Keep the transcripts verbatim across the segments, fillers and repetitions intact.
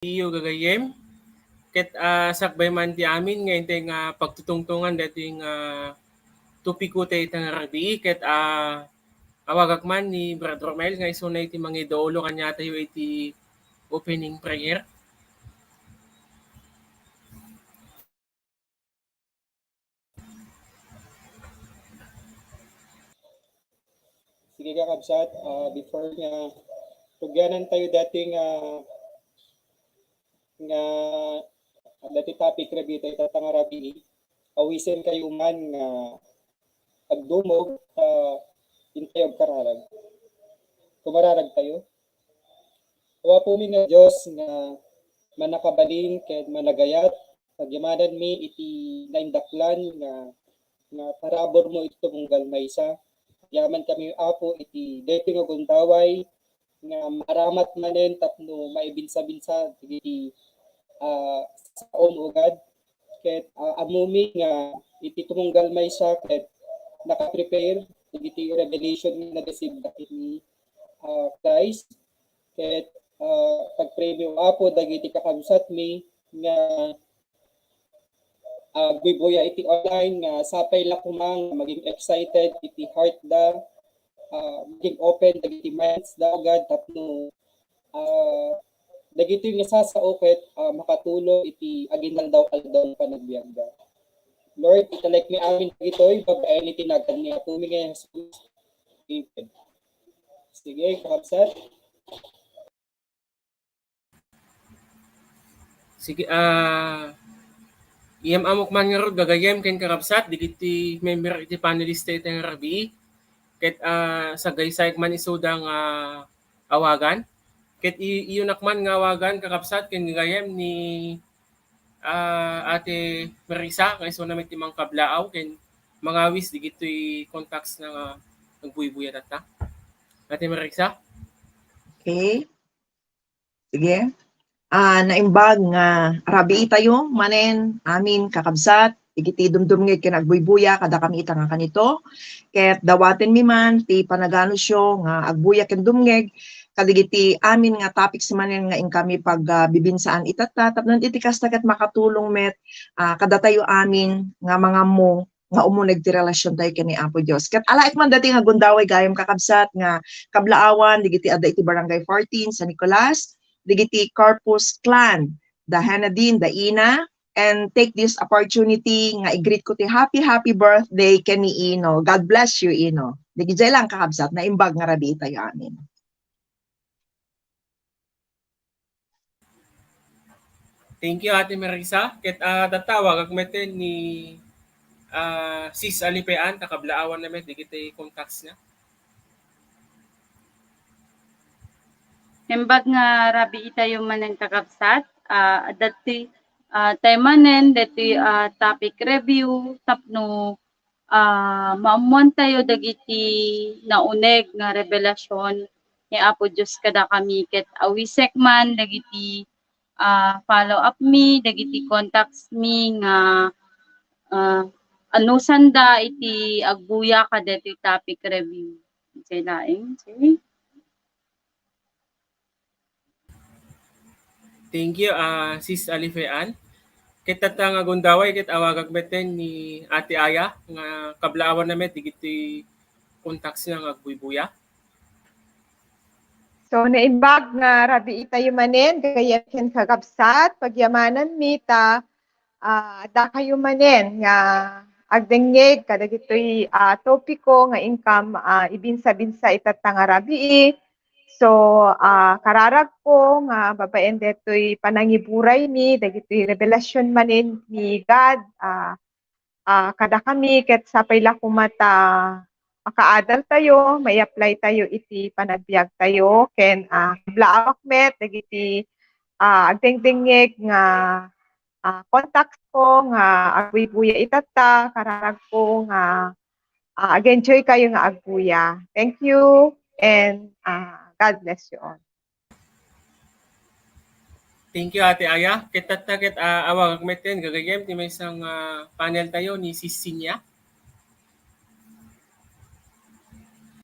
iyo gagayyem. Ket, ah, sakbay man ti amin nga intay nga pagtutungtongan daytoy nga topiko tayo ita nga rabii. Ket, ah, awagak man ni Brad Romel nga isuna iti mangidaolo kaniatayo iti opening prayer. Sige, kakabsat, ah, before nga tugyanan tayo daytoy nga, nga daytoy topic review tayo ita nga rabii, awisen kayo man nga agdumog, ah, intayo agkararag. Kumararag tayo. O Apomi nga Dios nga mannakabalin ket managayat, pagyamananmi iti naindaklan nga, nga paraburmo iti tumunggal maysa. Agyaman kami, Apo, iti daytoy nga gundaway nga maaramat manen tapno maibinsa-binsa dagiti, ah, saom, O God. Ket, ah, ammomi nga iti tumunggal maysa ket nakaprepare dagiti revelation nga na-receive da ken ni, ah, Christ. Ket, ah, pagpraymi, Apo, dagiti kakabsatmi nga, ah, agbuybuya iti online nga sapay la koma nga maging excited iti heart da, ah, maging open dagiti minds da, O God, tapno, ah, dagitoy nga sasao ket, ah, makatulong iti aginaldaw-aldaw nga panagbiagda. Lord, italekmi amin dagitoy babaen iti nagan ni Apomi nga Jesus. Amen. Sige, kakabsat. Sige, ah, iyam-amok man ngarud, gagayyem ken kakabsat, dagiti member iti panelist ita nga rabii. Ket, ah, sagaysayak man isuda nga awagan. Ket i-, iyonak man nga awagan, kakabsat, ken gagayyem ni, ah, Ate Marisa, nga isuna met ti mangkablaaw ken mangawis dagitoy contacts na nga agbuybuya tatta. Ate Marisa? Okay. Sige. Ah, naimbag nga rabii tayo manen amin, kakabsat, dagiti dumdumngeg ken agbuybuya kadakami ita nga kanito. Ket dawatenmi man ti panaganusyo nga agbuya ken dumngeg kadagiti amin nga topics manen nga inkami pag, ah, bibinsaan itatta, tapno iti kasta ket makatulong met, ah, kadatayo amin nga mangammo nga umuneg ti relasiontayo ken ni Apo Dios. Ket alaek man daytoy nga gundaway gayam, kakabsat, nga kablaawan dagiti adda iti Barangay fourteen, San Nicolas, dagiti Corpus Clan, da Henadine, da Ina, and take this opportunity nga i-greet ko ti happy, happy birthday ken ni Ino. God bless you, Ino. Dagijay lang, kakabsat, naimbag nga rabii tayo amin. Thank you, Ate Marisa. Ket, ah, tatta, awagak met ni, ah, Sis Alipean, ta kablaawanna met dagiti contacts na. Naimbag nga rabii tayo manen, kakabsat. Ah, adda ti, ah, tayo manen daytoy, ah, topic review tapno, ah, maammoan tayo dagiti nauneg nga revelasyon ni Apo Dios kadakami, ket awisek man dagiti, ah, follow up mi, dagiti contacts mi nga, ah, anusanda iti agbuya kadaytoy topic review. Idiay laeng, okay? Thank you, ah, Sis Alifean. Ket tatta nga gundaway, ket awagak metten ni Ate Aya nga kablaawanna met dagiti contacts na nga agbuybuya. So, naimbag nga rabii tayo manen, gagayyem ken kakabsat, pagyamananmi ta, ah, adda kayo manen nga agdengngeg kadagitoy, ah, topiko nga inkam, ah, ibinsa-binsa itatta nga rabii. So, ah, kararagko nga babaen daytoy panangiburaymi, dagitoy revelasyon manen ni God, ah, ah, kadakami, ket sapay la koma ta makaadal tayo, mai-apply tayo iti panagbiag tayo, ken, ah, kablaawak met dagiti, ah, agdengdengngeg nga, ah, contacts ko nga agbuybuya itatta, kararagko nga, ah, ag-enjoy kayo nga agbuya. Thank you, and, ah, God bless you all. Thank you, Ate Aya. Ket tatta ket, ah, awagak metten, gagayyem ti maysa nga, ah, panel tayo ni Sis Sinya.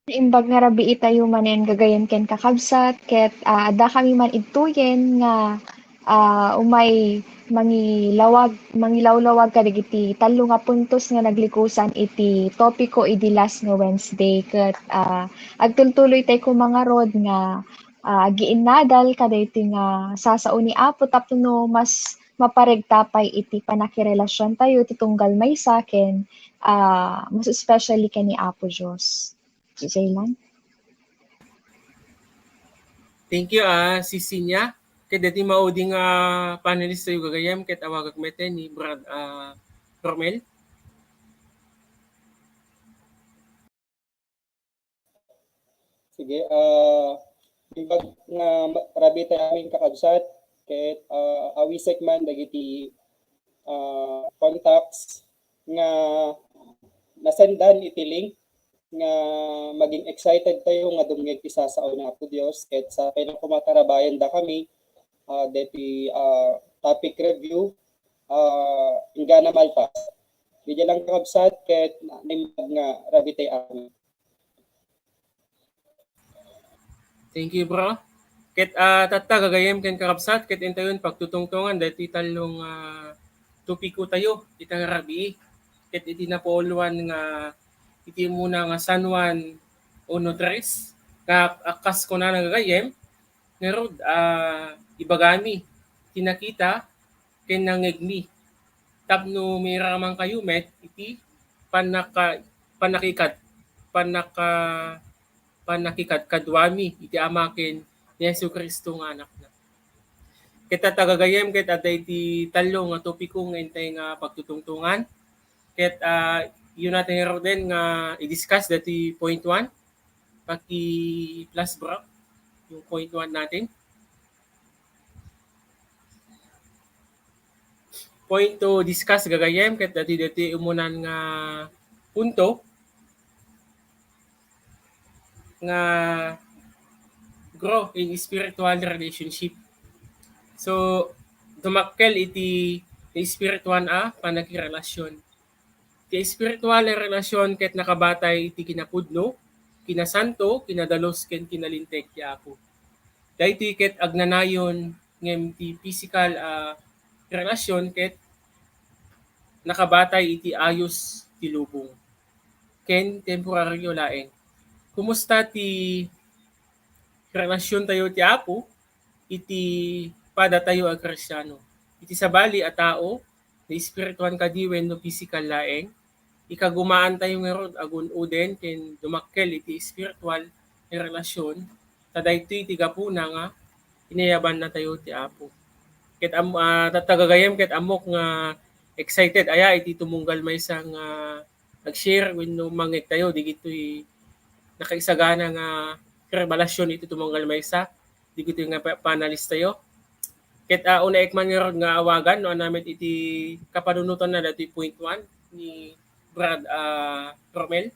Imbag nga rabii tayo manen, gagayyem ken kakabsat, ket, ah, adda kami man idtoyen nga ah, umay mangilawag, mangilawlawag kadagiti tallo nga puntos nga naglikusan iti topiko idi last nga Wednesday. Ket, ah, agtultuloy tayo koma ngarud nga, ah, agiinnadal kadaytoy nga sasao ni Apo tapno mas maparegta pay iti pannakirelasiontayo iti tunggal maysa ken, ah, most especially ken ni Apo Dios. Jay lang. Thank you, ah, Sisinia. Ket daytoy maudi nga panelist tayo gagayyem, ket awagak met ni Brad, ah, Romel. Sige, ah, imbag nga ma-, rabii tayo amin kakabsat, ket, ah, awisek man dagiti, ah, contacts nga nasendan iti link nga maging excited tayo nga dumngeg ti sasao ni Apo Dios, ket sa pay na koma tarabayenda kami, ah, deti, ah, topic review, ah, inggana malpas. Diay lang kakabsat, ket naimbag nga rabii tayo amin. Thank you, bro. Ket, ah, tatta, gagayyem ken kakabsat, ket intayon pagtutungtongan daytoy tallo nga, ah, topiko tayo ita nga rabii. Ket iti napuuluan nga iti umuna nga San Juan uno tres, nga, ah, kas kunana gagayyem, ngarud, ah, ibagami ti nakita ken nangngegmi tapno mairamankayo met iti pannaka-, pannakikad-, pannaka-, pannakikadkaduami iti Ama ken ni Jesu-Cristo nga Anakna. Ket tatta, gagayyem, ket adda iti tallo nga topiko nga intay nga pagtutungtongan. Ket, ah, yun natin, Roden, nga i-discuss dati point one. Paki-plus, bro, yung point one natin. Point to discuss, gagayyem, ket dati, dati umunan nga punto nga grow in spiritual relationship. So, dumakkel iti spiritual a panakirelasyon. Ti spiritual a relasyon ket nakabatay iti kinapudno, kinasanto, kinadalus, ken kinalinteg ti Apo. Daytoy ket agnanayon ngem ti pisikal a relasyon ket nakabatay iti ayos ti lubong ken temporario laeng. Kumusta ti relasyon tayo ti Apo iti padatayo a Kristiano? Iti sabali a tao, naespirituan kadi wenno pisikal laeng? Ikagumaan tayo ngarud a gun-oden ken dumakkel iti espiritual nga relasyon, ta daytoy ti gapuna nga inayabannatayo ti Apo. Ket am-, ah, tatta, gagayyem, ket ammok nga excited aya iti tumunggal maysa nga nag-share wenno mangngeg tayo digitoy nakaisagana nga revelasyon iti tumunggal maysa digitoy nga pa-, panelist tayo. Ket, ah, unaek man ngarud nga awagan no ania met iti kapanunotanna dati point one ni Brad, ah, Romel.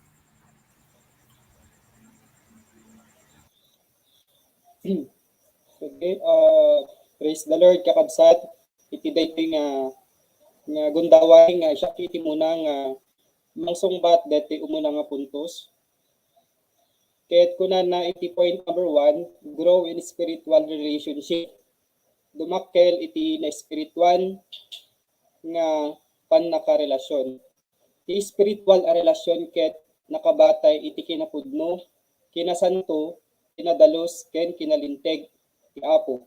Okay, ah, praise the Lord, kakabsat. Iti daytoy nga, nga gundaway nga siak iti muna nga mangsungbat daytoy umuna nga puntos. Ket kunana iti point number one, grow in spiritual relationship. Dumakkel iti naespirituan nga pannakarelasyon. Ti espiritual a relasyon ket nakabatay iti kinapudno, kinasanto, kinadalus, ken kinalinteg ti Apo.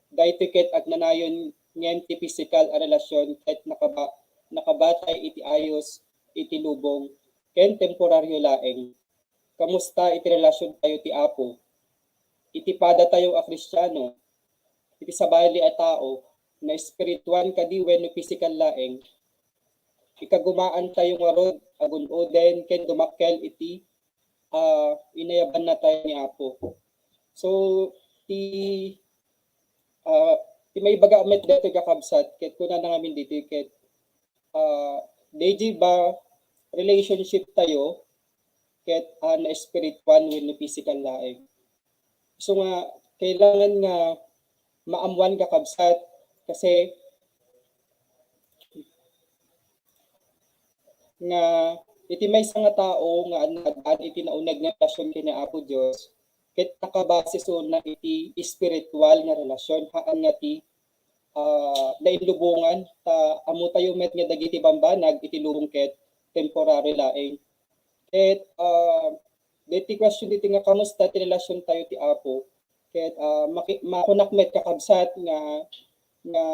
Daytoy ket agnanayon ngem ti pisikal a relasyon ket nakaba-, nakabatay iti ayos iti lubong ken temporario laeng. Kamusta iti relasyon tayo ti Apo? Iti pada tayo a Kristiano, iti sabali a tao, naespirituan kadi wenno pisikal laeng, ikagumaan tayo ngarud a gun-oden ken dumakkel iti, ah, inayabanna tayo ni Apo. So, ti, ah, ti maibaga met daytoy, kakabsat, ket kunana ngamin ditoy ket, ah, daydi ba relationship tayo ket, ah, naespirituan wenno pisikal laeng? So nga, kailangan nga maammuan, kakabsat, kasi nga iti maysa nga tao nga ad-, addaan iti nauneg nga relasyon ken ni Apo Dios, ket nakabase isuna iti espiritual nga relasyon, haan nga ti ah, nainlubongan, ta ammotayo met nga dagiti bambanag iti lubong ket temporary laeng. Ket, ah, deti question diti nga kamusta ti relasiontayo ti Apo, ket, ah, maki-, makunak met kakabsat nga, nga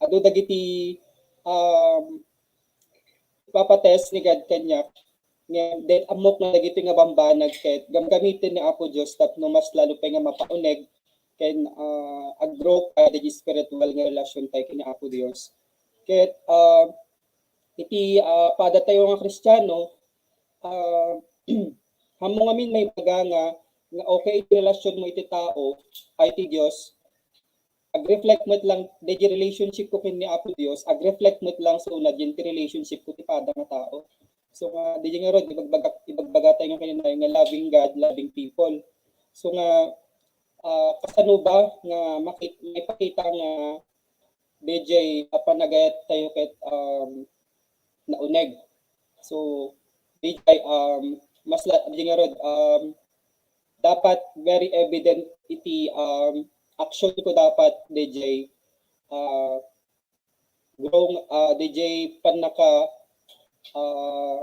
adu dagiti, um, ipapatest ni God kaniak, ngem dayta ammok nga dagitoy nga bambanag ket gamgamiten ni Apo Dios tapno mas lalo pay nga mapauneg ken, ah, ag-grow ka dagiti spiritual nga relasiontayo ken ni Apo Dios. Ket, ah, iti, ah, padatayo nga Kristiano, ah, ammok ngamin maibaga nga, nga okay iti relasionmo iti tao, ay iti Dios, ag-reflect met lang, daydi relationshipko ken ni Apo Dios, ag-reflect met lang sa unay diay ti relationshipko ti pada nga tao. So nga, daydi ngarud, ibagbaga, ibagbagatayo nga kaninayo nga loving God, loving people. So nga, ah, kasano ba nga maki-, maipakita nga daydi a panagayattayo ket, um, nauneg? So, daydi, um, mas la-, daydi ngarud, um, dapat very evident iti, um, action ko dapat daydi, ah, grow, ah, daydi pannaka-, ah,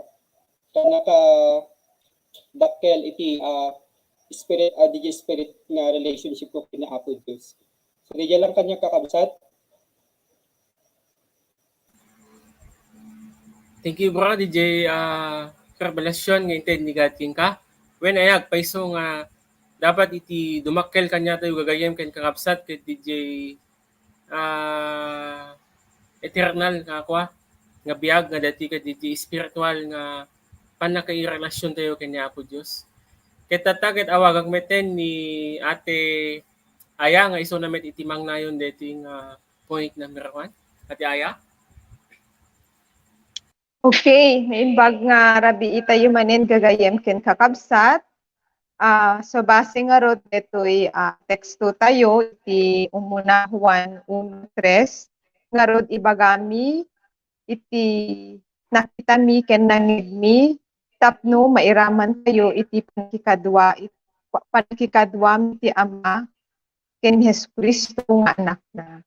pannakadakkel iti, ah, spirit, ah, daydi spirit nga relationshipko ken ni Apo Dios. So, daydi lang kaniak kakabsat. Thank you, bro, daydi, ah, revelation nga inted ni God kenka. Wen, ay, agpayso nga dapat iti dumakkel kaniatayo gagayyem ken kakabsat ket daydi, ah, eternal nga kua, nga biag nga dati ket daydi espiritual nga pannakairelasiontayo ken ni Apo Dios. Ket tatta ket awagak metten ni Ate Aya nga isuna met iti mangnayon daytoy nga point number one. Ate Aya? Okay, naimbag nga rabii tayo manen gagayyem ken kakabsat. Ah, so base ngarud daytoy, ah, teksto tayo iti umuna Juan uno tres, ngarud ibagami iti nakitami ken nangngegmi tapno mairaman tayo iti pannakikadua, it-, pannakikaduami ti Ama ken ni Jesu-Cristo nga Anakna.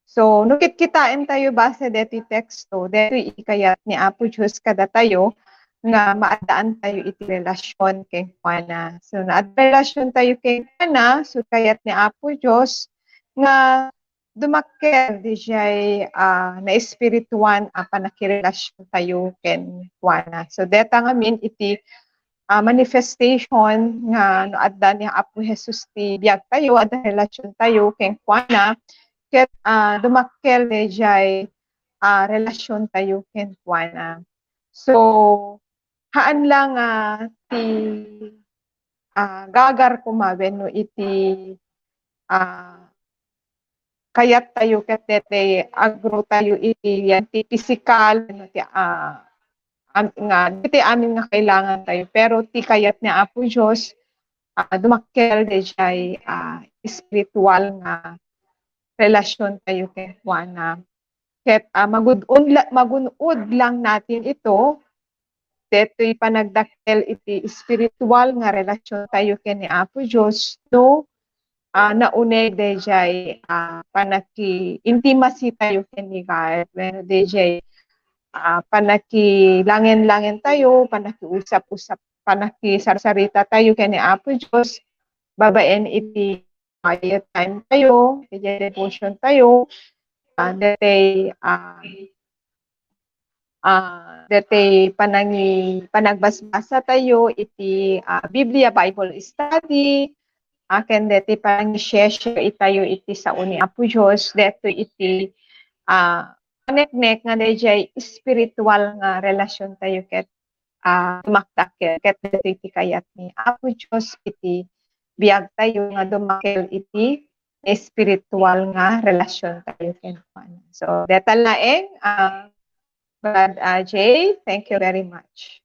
So, no kitkitaentayo base detoy teksto, detoy ikayat ni Apo Dios kadatayo nga maaddaan tayo iti relasion kenkuana. So, no adda relasiontayo kenkuana, so kayat ni Apo Dios nga dumakkel diay, ah, naespirituan a pannakirelasiontayo kenkuana. So, deta ngamin iti, ah, manifestation nga no adda ni Apo Jesus ti biagtayo, adda relasiontayo kenkuana, ket, ah, dumakkel diay, ah, relasiontayo kenkuana. So, haan la nga ti, ah, gagar koma wenno iti, ah, kayattayo ket daytoy ag-grow tayo iti yan ti pisikal wenno ti, ah, am-, nga daytoy amin nga kailangantayo. Pero ti kayat ni Apo Dios, ah, dumakkel diay, ah, espiritual nga relasiontayo kenkuana. Ket, ah, magun-, unla-, magun-od lang natin ito, detoy panagdakkel iti espiritual nga relasiontayo ken ni Apo Dios, no, ah, nauneg daydiay, ah, panaki-, intimacy tayo ken ni God, wenno daydiay, ah, panakilangen-langen tayo, panakiusap-usap, panakisarsarita tayo ken ni Apo Dios, babaen iti quiet time tayo, iti devotion tayo, ah, deti, ah, ah, deti panangi-, panagbasbasa tayo iti, ah, Biblia Bible study, ah, ken deti panangi-share itayo iti sao ni Apo Dios, deti iti, ah, paneknek nga daydiay espiritual nga relasion tayo ket, ah, dumakdakkel ket daytoy ti kayat ni Apo Dios iti biag tayo nga dumakkel iti espiritual nga relasion tayo kenkuana. So, deta laeng, ah, Brad, ah, Jay, thank you very much.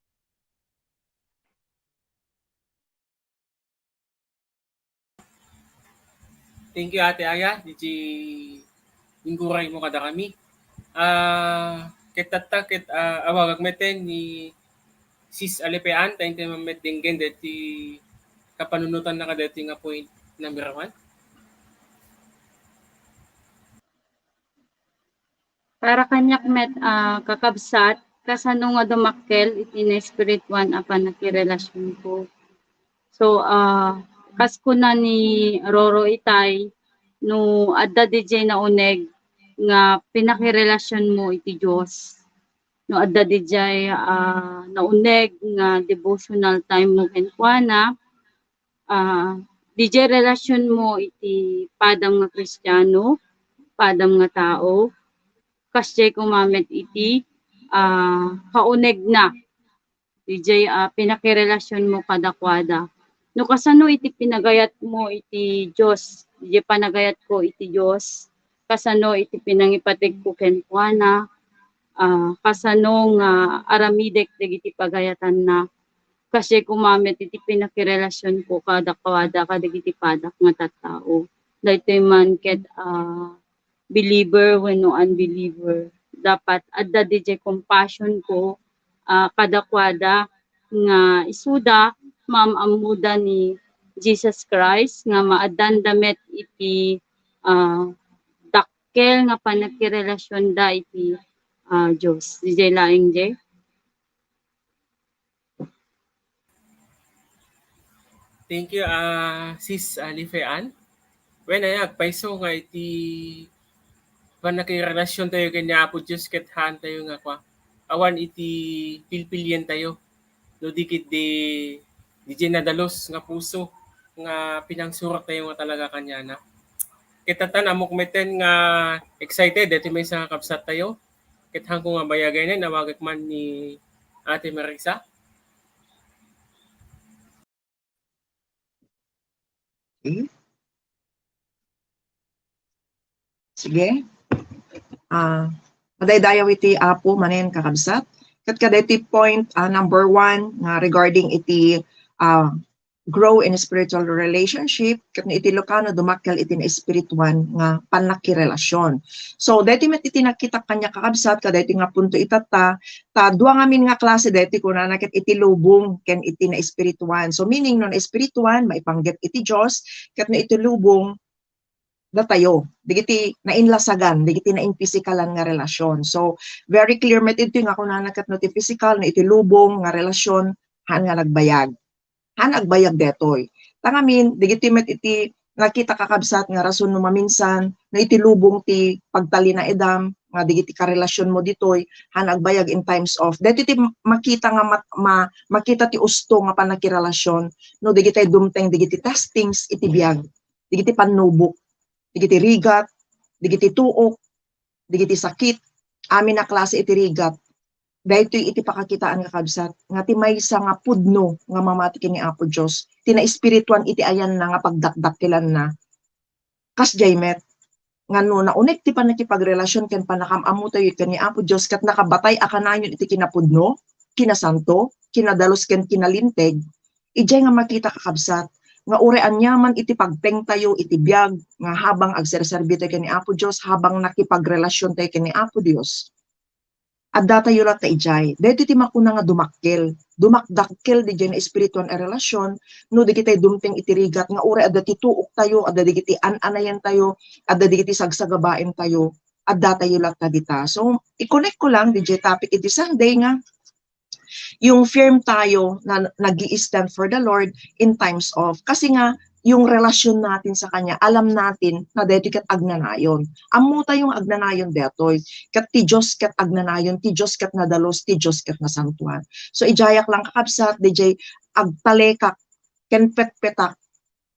Thank you, Ate Aya, iti ingguraymo kadakami. Ah, ket tatta, ket, ah, awagak metten ni Sis Alipean, ta inton met denggen deti kapanunotanna kadeti nga point number one. Para kaniak met, ah, kakabsat, kasano nga dumakkel iti naespirituan a pannakirelasionko? So, ah, kas kuna ni Roro itay, no adda didiay nauneg nga pinakirelasionmo iti Dios, no adda didiay, ah, nauneg nga devotional time mo kenkuana, ah, didiay relasionmo iti padam nga Kristiano, padam nga tao, kasdiay koma met iti, ah, kaunegna, didiay, ah, pinakirelasionmo kadakuada. No kasano iti pinagayatmo iti Dios, didiay panagayatko iti Dios, kasano iti pinangipategko kenkuana, ah, kasano nga aramidek dagiti pagayatanna, kasdiay koma met iti pinakirelasionko kadakuada kadagiti padak nga tattao. Daytoy man ket, ah, believer wenno unbeliever. Dapat adda didiay compassionko, ah, kadakuada nga isuda maam-ammoda ni Jesus Christ nga maaddanda met iti, ah, dakkel nga pannakirelasionda iti, ah, Dios. Didiay laeng, Jay? Thank you, ah, Sis, ah, Life Ann. Wen, aya, agpayso nga iti pannakirelasiontayo ken ni Apo Dios ket haantayo nga kua, awan iti pilpilientayo no di ketdi, didiay nadalus nga puso nga pinangsurottayo nga talaga kaniana. Ket tattan, ammok metten nga excited daytoy maysa nga kabsattayo. Ket haanko nga bayagayen, awagek man ni Ate Marisa. Okay. Sige. Ah, madaydayaw iti Apo manen, kakabsat. Ket kadaytoy point, ah, number one, nga regarding iti, ah, grow in spiritual relationship, ket no iti Lucano, dumakkel iti naespirituan nga pannakirelasion. So, daytoy met iti nakitak kaniak, kakabsat, kadaytoy nga punto itatta, ta dua ngamin nga klase daytoy kunana ket iti lubong ken iti naespirituan. So, meaning, no naespirituan, maipanggep iti Dios, ket no iti lubong, datayo, dagiti nainlasagan, dagiti nainpisikalan nga relasion. So, very clear met iti nga kunana ket no ti pisikal, no iti lubong nga relasion, haan nga nagbayag. Haan agbayag daytoy. Ta ngamin, dagiti met iti nakita, kakabsat, nga rason no maminsan, no iti lubong ti pagtalinaedam, nga dagiti karelasionmo ditoy, haan agbayag in times of. Daytoy ti makita nga mat-, ma-, makita ti usto nga pannakirelasion, no dagiti dumteng dagiti testings iti biag. Dagiti pannubok, dagiti rigat, dagiti tuok, dagiti sakit, amin a klase iti rigat. Daytoy iti pakakitaan, kakabsat, nga ti maysa nga pudno nga mamati ken ni Apo Dios, ti naespirituan iti ayanna nga pagdakdakkelanna. Kasdiay met, nga no nauneg ti pannakipagrelasyon ken pannakaam-ammotayo ken ni Apo Dios ket nakabatay a kanayon iti kinapudno, kinasanto, kinadalus ken kinalinteg, idiay nga makita, kakabsat, nga uray aniaman iti pagtengtayo iti biag nga habang agserserbitayo ken ni Apo Dios, habang nakipagrelasiontayo ken ni Apo Dios, addatayo latta idiay. Daytoy ti makuna nga dumakkel. Dumakdakkel didiay nga espirituan a relasion no dagitay dumteng iti rigat nga uray adda ti tuoktayo, adda dagiti an-anayentayo, adda dagiti sagsagabaentayo, addatayo latta dita. So, i-connect ko lang didiay topic iti Sunday nga yung firm tayo na nag-i-stand for the Lord in times of, kasi nga, yung relasyon natin sa Kanya, alam natin na daytoy ket agnanayon. Ammo tayo nga agnanayon daytoy. Ket ti Dios ket agnanayon, ti Dios ket nadalus, ti Dios ket nasantuan. So, idiayak lang, kakabsat, didiay agtalekak ken petpetak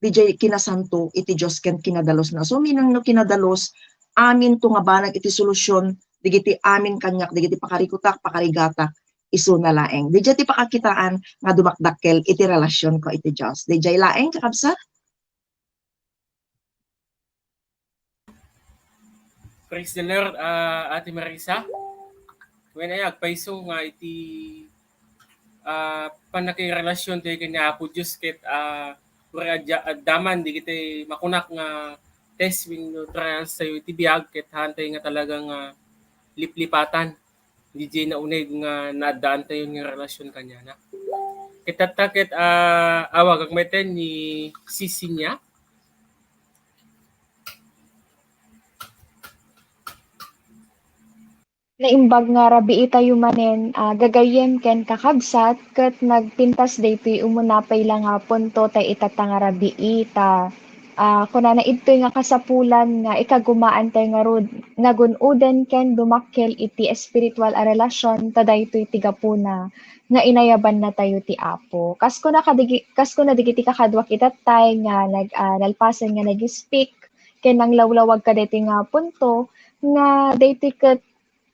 didiay kinasanto iti Dios ken kinadalus na. So, minang no kinadalus, amin to nga banag iti solusyon dagiti amin kaniak, dagiti pakarikutak, pakarigatak, isuna laeng. Didiay ti pakakitaan nga dumakdakkel iti relasyonko iti Dios. Didiay laeng, kakabsat? Praise the Lord, ah, Ate Marisa. Wen, ay, agpayso nga iti, ah, pannakirelasyontayo ken ni Apo Dios ket, ah, uray adda-, adda man dagiti makunak nga test wenno trials tayo iti biag ket haantayo nga talaga nga liplipatan didiay nauneg nga naaddaantayo nga relasyon kaniana. Ket tatta ket, ah, awagak metten ni Sisinya. Naimbag nga rabii tayo manen, ah, gagayyem ken kakabsat, ket nagpintas daytoy umuna pay la nga punto tay itatta nga rabii ta, ah, kunana idtoy nga kasapulan nga ikagumaan tayo ngarud nga gun-oden ken dumakkel iti espiritual a relasyon ta daytoy ti gapuna nga inayabanna tayo ti Apo. Kas kuna kadigi-, kas kuna dagiti kakaduak itattay nga nag-, ah, nalpasen nga nag-speak ken nanglawlawag kadaytoy nga punto nga daytoy ket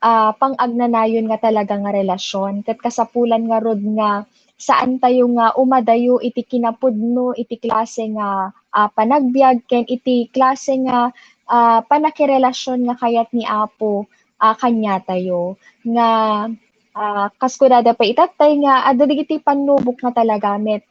ah, pang-agnanayon nga talaga nga relasyon. Ket kasapulan ngarud nga saan tayo nga umadayo iti kinapudno iti klase nga, ah, panagbiag ken iti klase nga, ah, panakirelasyon nga kayat ni Apo, ah, kaniatayo. Nga, ah, kas kunada pay itattay nga adda dagiti pannubok nga talaga met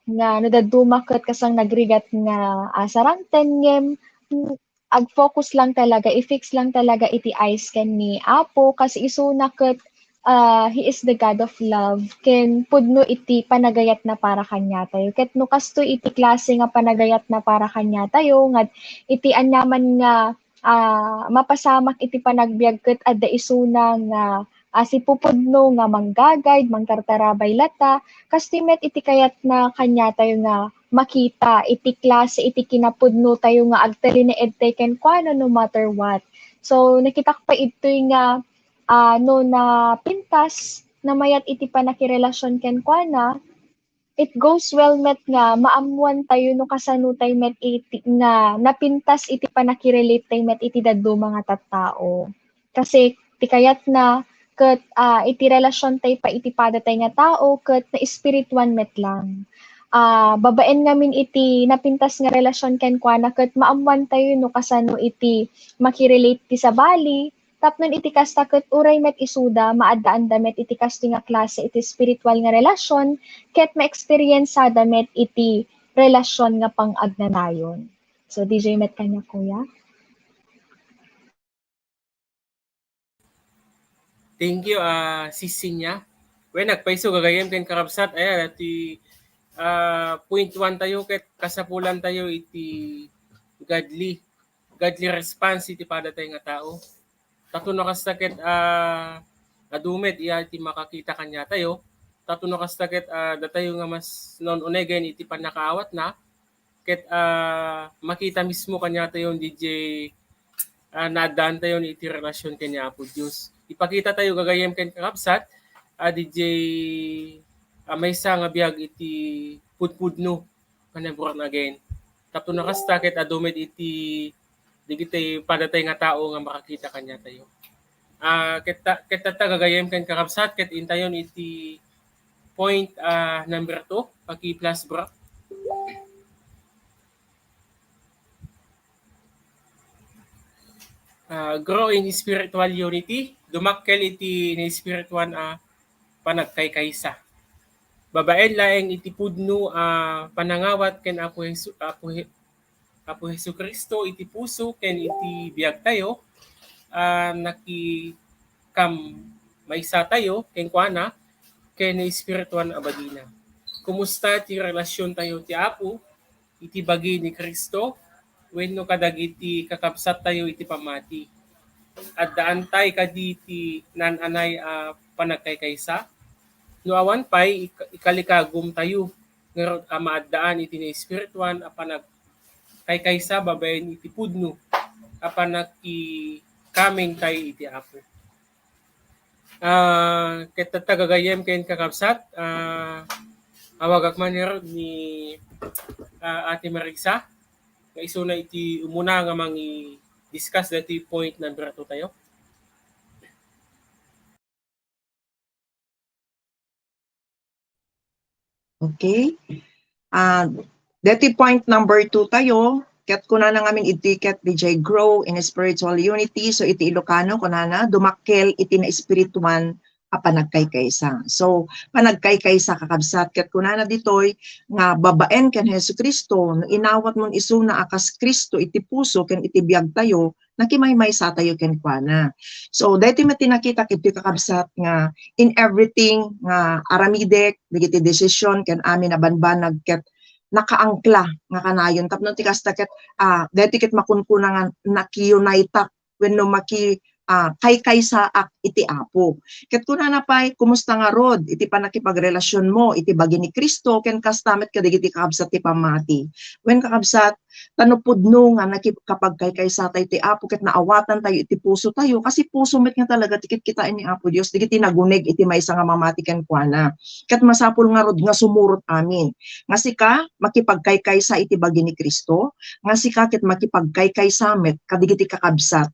nga no dadduma ket kasang nagrigat nga, ah, sarangten ngem, mm, ag-focus lang talaga, i-fix lang talaga iti eyes ken ni Apo, kas isuna ket, ah, He is the God of love, ken pudno iti panagayatna para kaniatayo. Ket no kastoy iti klase nga panagayatna para kaniatayo, nga iti aniaman nga, ah, mapasamak iti panagbiag ket adda isuna nga, ah, sipupudno nga mangga-guide, mangtartarabay latta, kastoy met iti kayatna kaniatayo nga makita iti klase iti kinapudno tayo nga agtalinaed tay kenkuana no matter what. So, nakitak pay idtoy nga, ah, no napintas, namayat iti panakirelasyon kenkuana, it goes well met nga maammuan tayo no kasano tayo met iti, nga napintas iti panakirelate tayo met iti dadduma nga tattao. Kasi ti kayatna ket, ah, iti relasyon tayo pa iti padatay nga tao ket naespirituan met lang. Ah, babaen ngamin iti napintas nga relasyon kenkuana ket maammuan tayo no kasano iti makirelate ti sabali, tapno iti kasta ket uray met isuda, maaddaanda met iti kastoy nga klase iti espiritual nga relasyon ket maeksperiensada met iti relasyon nga pang-agnanayon. So, D J met kaniak, kuya. Thank you, ah, Sis Sinya. Wen, nagpayso gagayyem ken kakabsat, aya, ti, ah, point one tayo ket kasapulan tayo iti godly, godly response iti padatay nga tao. Tapno no kasta ket, ah, adu met iya ti makakita kaniatayo. Tapno no kasta ket, ah, datayo nga mas naun-unegen iti pannakaawatna, ket, ah, makita mismo kaniatayo, D J, ah, naaddaantayo iti relasyon ken ni Apo Dios. Ipakita tayo gagayyem ken kakabsat, ah, D J, ah, maysa nga biag iti pudpudno, kana born again. Tapno no kasta ket adu met iti dagiti padatay nga tao nga makakita kaniatayo. Ah, ket ta-, ket tatta gagayyem ken kakabsat, ket intayon iti point, ah, number two, paki-plus, bro. Ah, grow in spiritual unity, dumakkel iti naespirituan a panagkaykaysa. Babaen laeng iti pudno a panangawat ken Apo Jesu-, Apo Je-, Apo Jesu-Cristo iti puso ken iti biagtayo, ah, nakikam-, maysatayo kenkuana ken naespirituan a bagina. Kumusta ti relasiontayo ti Apo iti bagi ni Cristo wenno kadagiti kakabsattayo iti pammati? Addaantay kadi ti naan-anay a panagkaykaysa? No awan pay, ik-, ikalikagumtayo ngarud a maaddaan iti naespirituan a panagkaykaysa babaen iti pudno a panakikamengtayo iti Apo. Ah, ket tatta gagayyem ken kakabsat, ah, awagak man ngarud ni, ah, Ate Marisa, nga isuna iti umuna nga mangi-discuss daytoy point number two tayo. Okay. Ah, deti point number two tayo. Ket kunana ngamin iti ket D J, grow in spiritual unity. So iti Ilocano, kunana, dumakkel iti naespirituan a panagkaykaysa. So, panagkaykaysa, kakabsat, ket kunana ditoy nga babaen ken Jesu-Cristo, no inawatmon isuna a kas Cristo iti puso ken iti biagtayo, nakimaymaysatayo kenkuana. So, daytoy met ti nakitak iti kakabsat nga in everything nga aramidek, dagiti desisyon ken amin a banbanag ket nakaangkla nga kanayon. Tapno ti kasta ket, ah, daytoy ket makunkuna nga nakiunaytak wenno maki-, ah, kaykaysaak iti Apo. Ket kunana pay, kumusta ngarud iti pannakipagrelasyon mo iti bagi ni Cristo ken kasta met kadagiti kakabsat ti pammati? Wen, kakabsat, ta no pudno nga nakipagkaykaysa tayo ti Apo ket naawatan tayo iti puso tayo, kasi puso met nga talaga ti kitkitaen ni Apo Dios dagiti naguneg iti maysa nga mamati kenkuana. Ket masapul ngarud nga sumurot amin nga sika makipagkaykaysa iti bagi ni Cristo, nga sika ket makipagkaykaysa met kadagiti kakabsat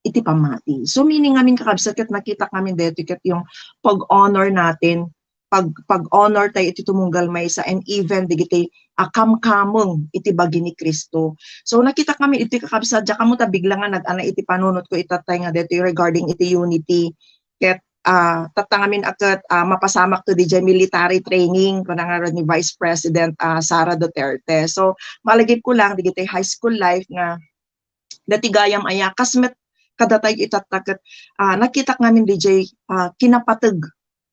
iti pammati. So, meaning ngamin, kakabsat, ket nakita ngamin daytoy ket yung pag-honor natin, pag, pag-honor tayo iti tumunggal maysa, and even dagiti, ah, kamkameng iti bagi ni Cristo. So, nakita kami iti, kakabsat, diak ammo ta bigla nga nag-ana iti panunot ko itattay nga daytoy regarding iti unity. Ket, ah, tatta ngamin a ket, ah, mapasamak to diay military training, kuna ngarud ni Vice President, ah, Sara Duterte. So, malagip ko lang, dagiti high school life nga dati gayam aya, kas met kadatayo itatta ket, ah, nakitak ngamin diay, ah, kinapateg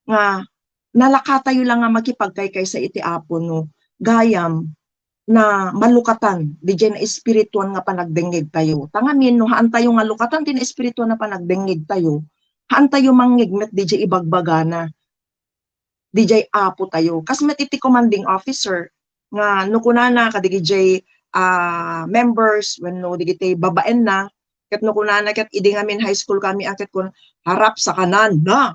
nga nalakatayo lang nga makipagkaykaysa iti Apo no gayam na malukatan diay na espirituan nga panagdengngeg tayo. Ta ngamin, no haan tayo nga lukatan ti na espirituan nga panagdengngeg tayo, haan tayo mangngeg met diay ibagbagana diay Apo tayo. Kas met iti commanding officer, nga no kunana kadagiti, ah, members wenno dagiti babaenna, ket no kunana ket idi ngamin high school kami, a ket kun, "Harap sa kanan na,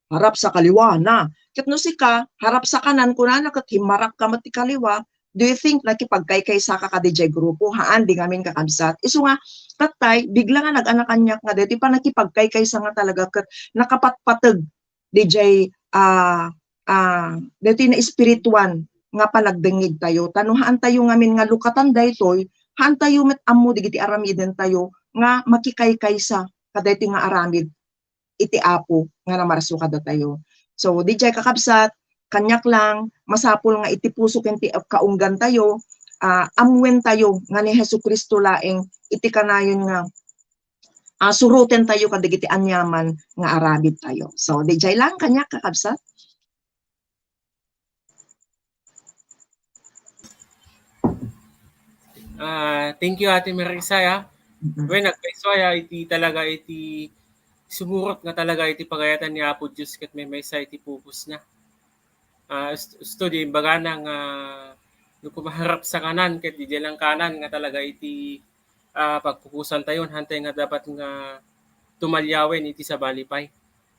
harap sa kaliwa na." Ket no sika, harap sa kanan, kunana ket himmarap ka met ti kaliwa, do you think nakipagkaykaysa ka kadiay grupo? Haan, di ngamin, kakabsat. Isu nga, tattay, bigla nga nag-ana kaniak nga daytoy pannakipagkaykaysa nga talaga ket nakapatpateg diay, ah, ah, daytoy na espirituan nga panagdengngeg tayo. Ta no haan tayo ngamin nga lukatan daytoy, haan tayo met ammo dagiti aramiden tayo nga makikaykaysa kadaytoy nga aramid iti Apo nga namarso kadatayo. So, diay, kakabsat, kaniak lang, masapul nga iti puso ken ti kaunggan tayo, ah, ammuen tayo nga ni Jesu-Cristo laeng iti kanayon nga, ah, suroten tayo kadagiti aniaman nga aramid tayo. So, diay lang kaniak, kakabsat. Ah, thank you, Ate Marichay, ah. Mm-mm. Wen, nagpayso aya iti talaga iti sumurot nga talaga iti pagayatan ni Apo Dios ket maymaysa iti purpose na. Ah, est-, esto di imbagana nga no kumaharap sa kanan ket diay lang kanan nga talaga iti, ah, pagpupusan tayo, hantay nga dapat nga tumalyawen iti sabali pay.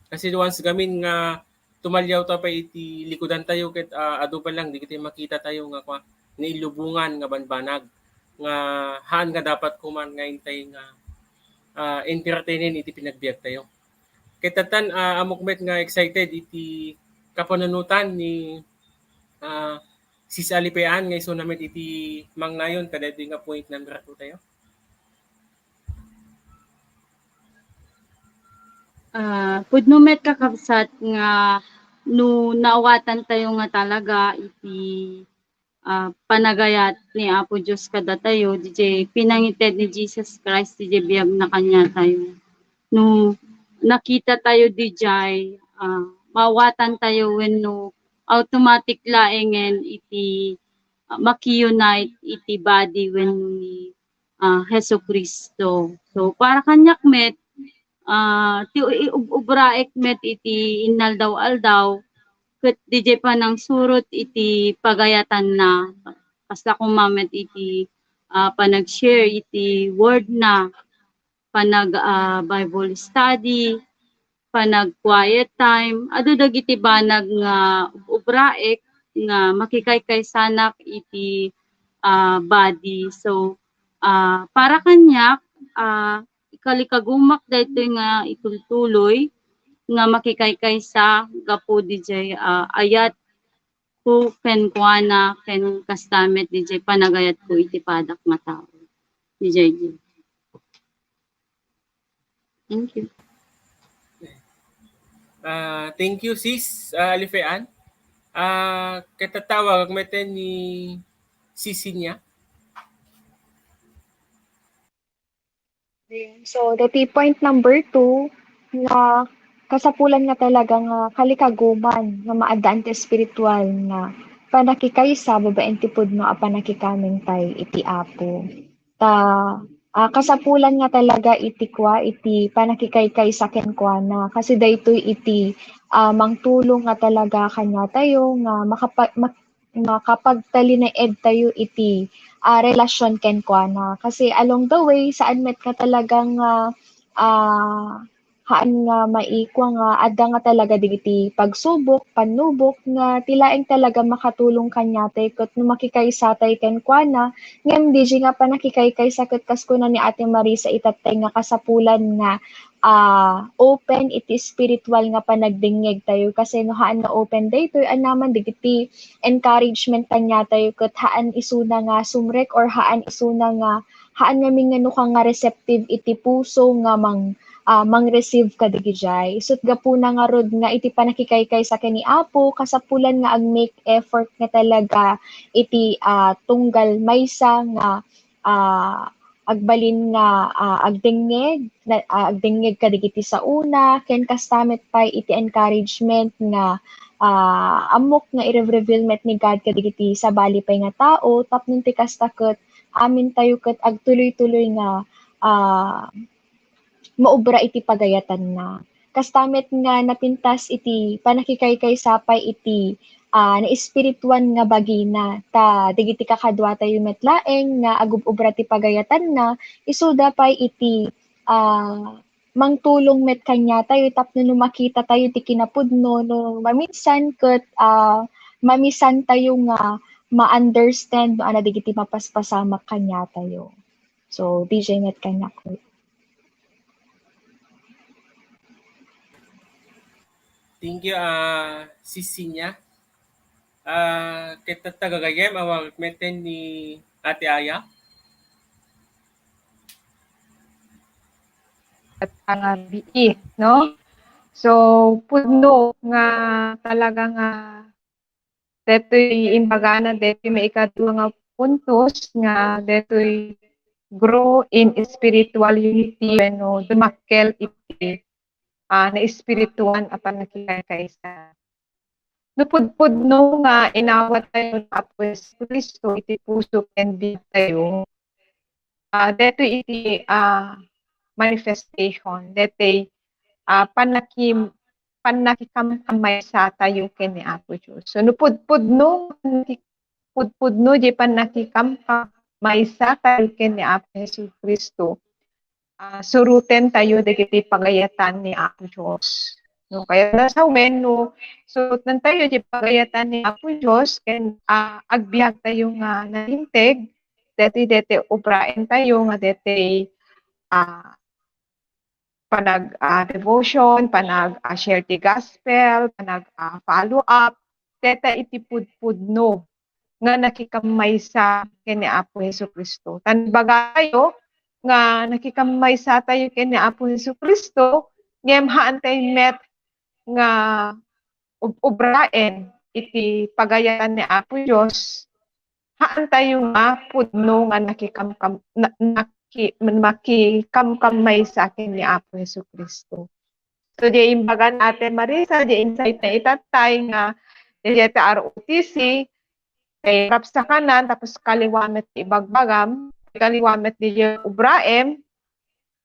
Kasi once gamin nga tumalyaw ta pay iti likudan tayo ket, ah, adu pa lang dagiti makita tayo nga kua, nailubongan nga banbanag nga haan nga dapat koma nga intay nga, ah, entertainen iti panagbiag tayo. Ket tattan, ah, ammok met nga excited iti kapanunotan ni, ah, Sis Alipean nga isuna met iti mangnayon kadaytoy nga point number two tayo. Ah, pudno met, kakabsat, nga no naawatan tayo nga talaga iti, ah, panagayat ni Apo Dios kadatayo, diay pinangited ni Jesus Christ, diay biag na kaniatayo. No nakita tayo diay, ah, maawatan tayo wenno automatic laengen iti, ah, maki-unite iti body wenno ni, ah, Jesu-Cristo. So, para kaniak met, ah, ti i-, ub-, ubraek met iti innaldaw-aldaw, ket diay panangsurot iti pagayatanna. Kasta koma met iti, ah, panag-share iti word na, panag, ah, Bible study, panag quiet time, adu dagiti banag nga ubraek nga makikaykaysanak iti, ah, body. So, ah, para kaniak, ah, ikalikagumak daytoy nga itultuloy nga makikaykaysa gapu diay, ah, ayat ko kenkuana ken kasta met diay panagayat ko iti padak nga tao. Diay, diay. Thank you. Ah, thank you, sis, ah, Alifean. Ah, ket tatawag met ni Sis Sinya. So, dati point number two, nga kasapulan nga talaga nga kalikaguman nga maaddaan ti espiritual nga pannakikaysa babaen ti pudno a pannakikamentay iti Apo. Ta, ah, kasapulan nga talaga iti kua, iti pannakikaykaysa kenkuana. Kasi daytoy iti, ah, mangtulong nga talaga kaniatayo nga makapa-, mak-, makapagtalinaedtayo iti, ah, relasyon kenkuana. Kasi along the way, saan met nga talagang, ah, ah, haan nga maikua nga adda nga talaga dagiti pagsubok, pannubok nga ti laeng talaga makatulong kaniatay ket no makikaysatay kenkuana, ngem daydiay nga pannakikaykaysa ket kas kuna ni Ate Marisa itattay nga kasapulan nga, ah, open iti spiritual nga panagdengngegtayo kasi no haan nga open daytoy, anaman dagiti encouragement kaniatayo ket haan isuna nga sumrek or haan isuna nga haan ngamin nga no ka nga receptive iti puso nga mang-, ah, mang-receive kadagijay. Isu't gapuna ngarud nga iti pannakikaykaysa ken ni Apo, kasapulan nga ag-make effort nga talaga iti, ah, tunggal maysa nga, ah, agbalin nga, ah, agdengngeg, na, ah, agdengngeg kadagiti saona, ken kasta met pay iti encouragement nga, ah, ammok nga i-reveal met ni God kadagiti sabali pay nga tao, tapno ti kasta ket amintayo ket agtuloy-tuloy nga, ah, maubra iti pagayatanna. Kasta met nga napintas iti pannakikaykaysa pay iti, ah, naespirituan nga bagina. Ta dagiti kakaduatayo met laeng nga agub-ubra ti pagayatanna, isuda pay iti, ah, mangtulong met kaniatayo tapno no makitatayo ti kinapudno, no maminsan ket, ah, mamisantayo nga ma-understand no ania dagiti mapaspasamak kaniatayo. So, D J met kaniak. Thank you, ah, Sis Sinya. Ah, ket tatta gagayyem, awan met ni Ate Aya. Ket nga bii, no? So, pudno nga talaga nga detoy imbagana, detoy maikadua nga puntos nga detoy grow in spiritual unity wenno dumakkel iti, ah, naespirituan a pannakikaykaysa. No pudpudno nga inawat tayo ni Apo Jesu-Cristo iti puso ken biag tayo, ah, detoy iti, ah, manifestation, detoy, ah, pannaki-, pannakikamkammaysa tayo ken ni Apo Dios. So, no pudpudno, pudpudno di pannakikamkammaysa tayo ken ni Apo Jesu-Cristo, ah, suruten tayo dagiti pagayatan ni Apo Dios. No, kaya na sa wenno, suruten tayo di pagayatan ni Apo Dios, ken, ah, agbiag tayo nga nalinteg, deti, deti obraen tayo nga deti, ah, panag, ah, devotion, panag, ah, share ti gospel, panag, ah, follow up, deta iti pudpudno nga nakikammaysa ken ni Apo Jesu-Cristo. Tan ibaga tayo nga nakikammaysa tayo ken ni Apo Jesu-Cristo, ngem haan tayo met nga ub-, ubraen iti pagayatan ni Apo Dios, haan tayo nga pudno nga nakikamkam-, na-, naki-, makikamkammaysa ken ni Apo Jesu-Cristo. So, di imbagan Ate Marisa, di insight na itattay nga, di, di R O T C, kay rapsakanan, tapos kaliwa met ti ibagbagam, kaliwa met di ubraem,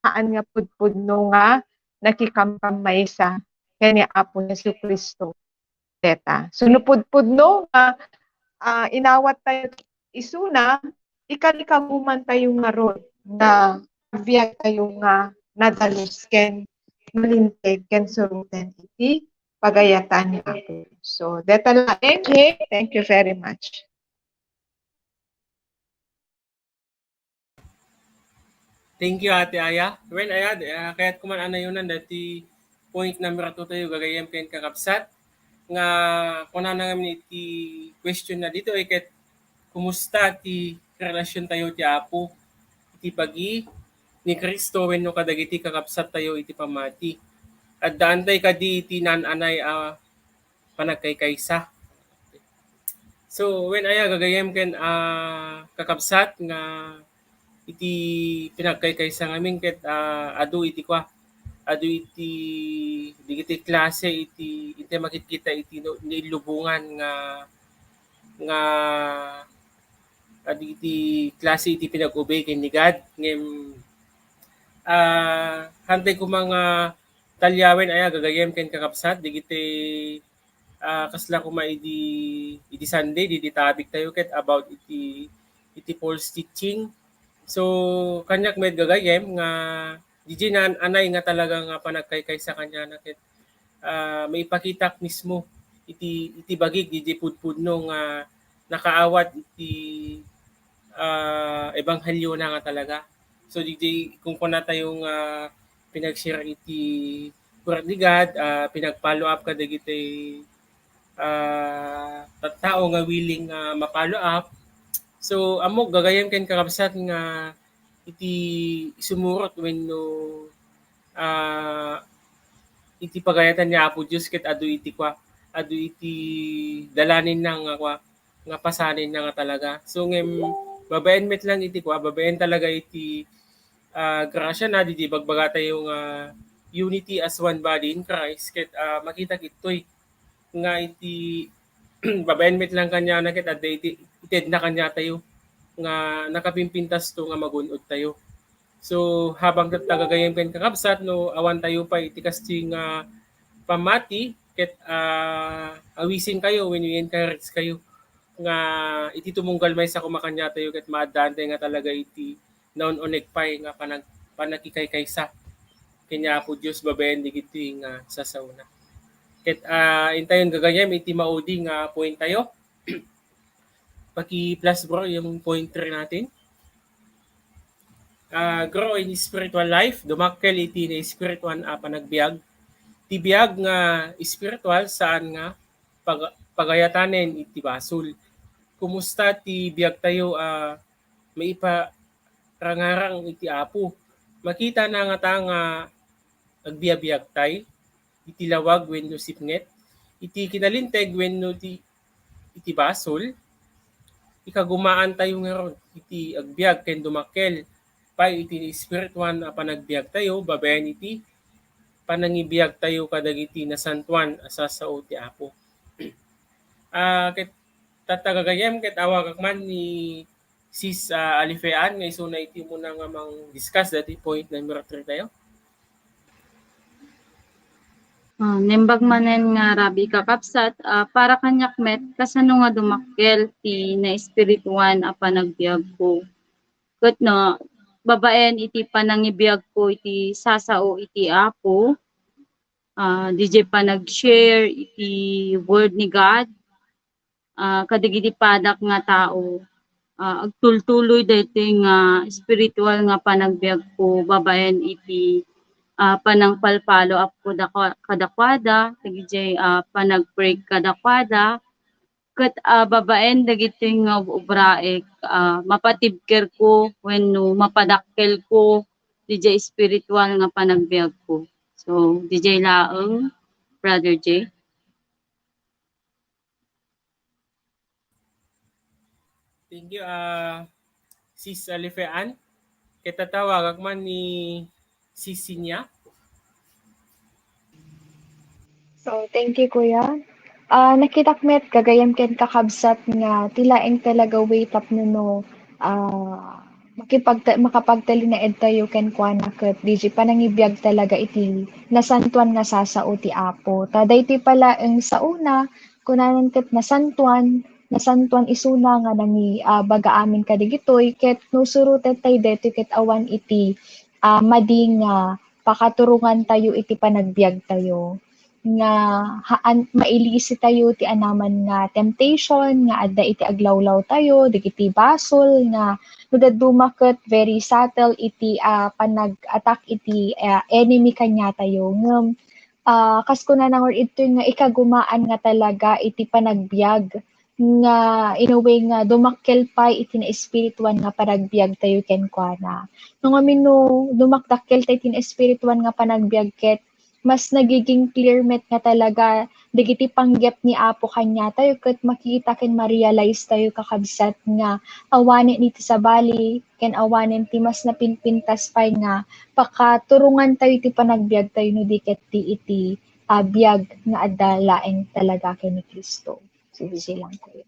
haan nga pudpudno nga nakikamkammaysa ken ni Apo Jesu-Cristo. Deta. So, no pudpudno nga, ah, inawat tayo isuna, ikalikaguman tayo ngarud nga agbiag tayo nga nadalus ken malinteg ken suruten iti pagayatan ni Apo. So, deta laeng, okay? Thank you very much. Thank you, Ate Aya. Wen, Aya, ah, kayat ko man anayonan dati point number two tayo gagayem ken kakabsat nga kunana ngamin iti question na dito, eh, ket kumusta ti relasyon tayo ti Apo iti pagi ni Cristo wenno kadagiti kakabsat tayo iti pammati? Addaan tay kadi iti naan-anay a panagkaykaysa. So, wen aya gagayem ken, ah, kakabsat nga iti pinagkaykaysa ngamin ket, ah, adu iti kua, adu iti dagiti klase iti, iti makitkita iti no-, nailubongan nga, nga adu iti klase iti pinag-obey ken ni God, ngem ah, hantay koma nga talyawen aya gagayyem ken kakabsat, digiti, ah, kasla koma idi, idi Sunday, idi topic tayo ket about iti, iti false teaching. So, kaniak met gagayyem nga diay na-, anay nga talaga nga panagkaykaysa kaniana ket, ah, maipakitak mismo iti, iti bagik diay pudpudno nga nakaawat iti, ah, ebangheliona nga talaga. So, diay kunkuna tayo nga pinag-share iti Word ni God, ah, pinag-follow up kadagiti, ah, tattao nga willing nga ma-follow up. So, ammok gagayyem ken kakabsat nga iti sumurot wenno, ah, iti pagayatan ni Apo Dios ket adu iti kua, adu iti dalanenna nga kua, nga pasanenna nga talaga. So, ngem, babaen met lang iti kua, babaen talaga iti, ah, grasya na, diay bagbaga tayo nga unity as one body in Christ, ket, ah, makita ditoy nga iti babaen met lang kaniana ket adda iti itedna kaniatayo nga nakapimpintasto nga magun-od tayo. So, habang tatta gagayyem ken kakabsat, no awan tayo pay iti kasdi nga pammati, ket, ah, awisenkayo wenno i-encouragekayo nga iti tumunggal maysa koma kaniatayo ket maaddaan tayo nga talaga iti naun-unek pay nga panag-, panagkikaykaysa ken ni Apo Dios babaen dagitoy nga sasaona. Ket, ah, intayon gagayyem iti maudi nga point tayo. Paki-plus, bro, yung point three natin. Ah, grow in spiritual life, dumakkel iti naespirituan a panagbiag. Ti biag nga espiritual, saan nga pag-, pagayatanen iti basol. Kumusta ti biag tayo a maiparangarang iti Apo? Makita na ngata nga agbiabiag tay iti lawag wenno sipnget, iti kinalinteg wenno ti, iti basol, ikagumaan tayo ngarud iti agbiag ken dumakkel pay iti espirituan a panagbiag tayo babaen iti panangibiag tayo kadagiti nasantoan a sasao ti Apo. Ah, ket tatta gagayyem ket awagak man ni Sis, ah, Alifean nga isuna iti umuna nga mang-discuss dati point number three tayo. Ah, naimbag manen nga rabii kakabsat, ah, para kaniak met, kasano nga dumakkel ti naespirituan a panagbiagko? Ket no, babaen iti panangibiagko iti sasao iti Apo, ah, diay panag-share iti Word ni God, ah, kadagiti padak nga tao, ah, agtultuloy daytoy nga espiritual nga panagbiagko babaen iti, ah, panangpalpalo upko dakua-, kadakuada, dagiti, ah, panagpray kadakuada, ket, ah, babaen dagitoy nga ub-, ubraek, ah, mapatibkerko wenno mapadakkelko diay espiritual nga panagbiagko. So, diay laeng, Brother Jay. Thank you, ah, Sis Alifean. Ket tatawagak man ni Sis Sinya. So, thank you, Kuya. Ah, nakitak met gagayyem ken kakabsat nga ti laeng talaga way tapno no, ah, makipagta-, makapagtalinaed tayo kenkuana ket diay panangibiag talaga iti nasantoan nga sasao ti Apo. Ta daytoy pay laeng saona, kunanan ket nasantoan, nasantoan isuna nga nangi-, ah, baga amin kadagitoy, ket no suroten tay daytoy ket awan iti, ah, madi nga pakaturongan tayo iti panagbiag tayo. Nga haan, mailisi tayo ti anaman nga temptation nga adda iti aglawlaw tayo, dagiti basol nga no dadduma ket very subtle iti, ah, panag-attack iti, ah, enemy kaniatayo. Ngem, ah, kas kunana ngarud, idtoy nga ikagumaan nga talaga iti panagbiag nga in a way nga dumakkel pay iti naespirituan nga panagbiag tayo kenkuana. No ngamin no dumakdakkel tayo iti naespirituan nga panagbiag ket mas nagiging clear met nga talaga dagiti panggep ni Apo kaniatayo ket makita ken ma-realize tayo, kakabsat, nga awanen iti sabali ken awanen ti mas napinpintas pay nga pakaturongan tayo iti panagbiag tayo no di ket ti iti, ah, biag nga adda laeng talaga ken ni Cristo. So, diay lang, Kuya.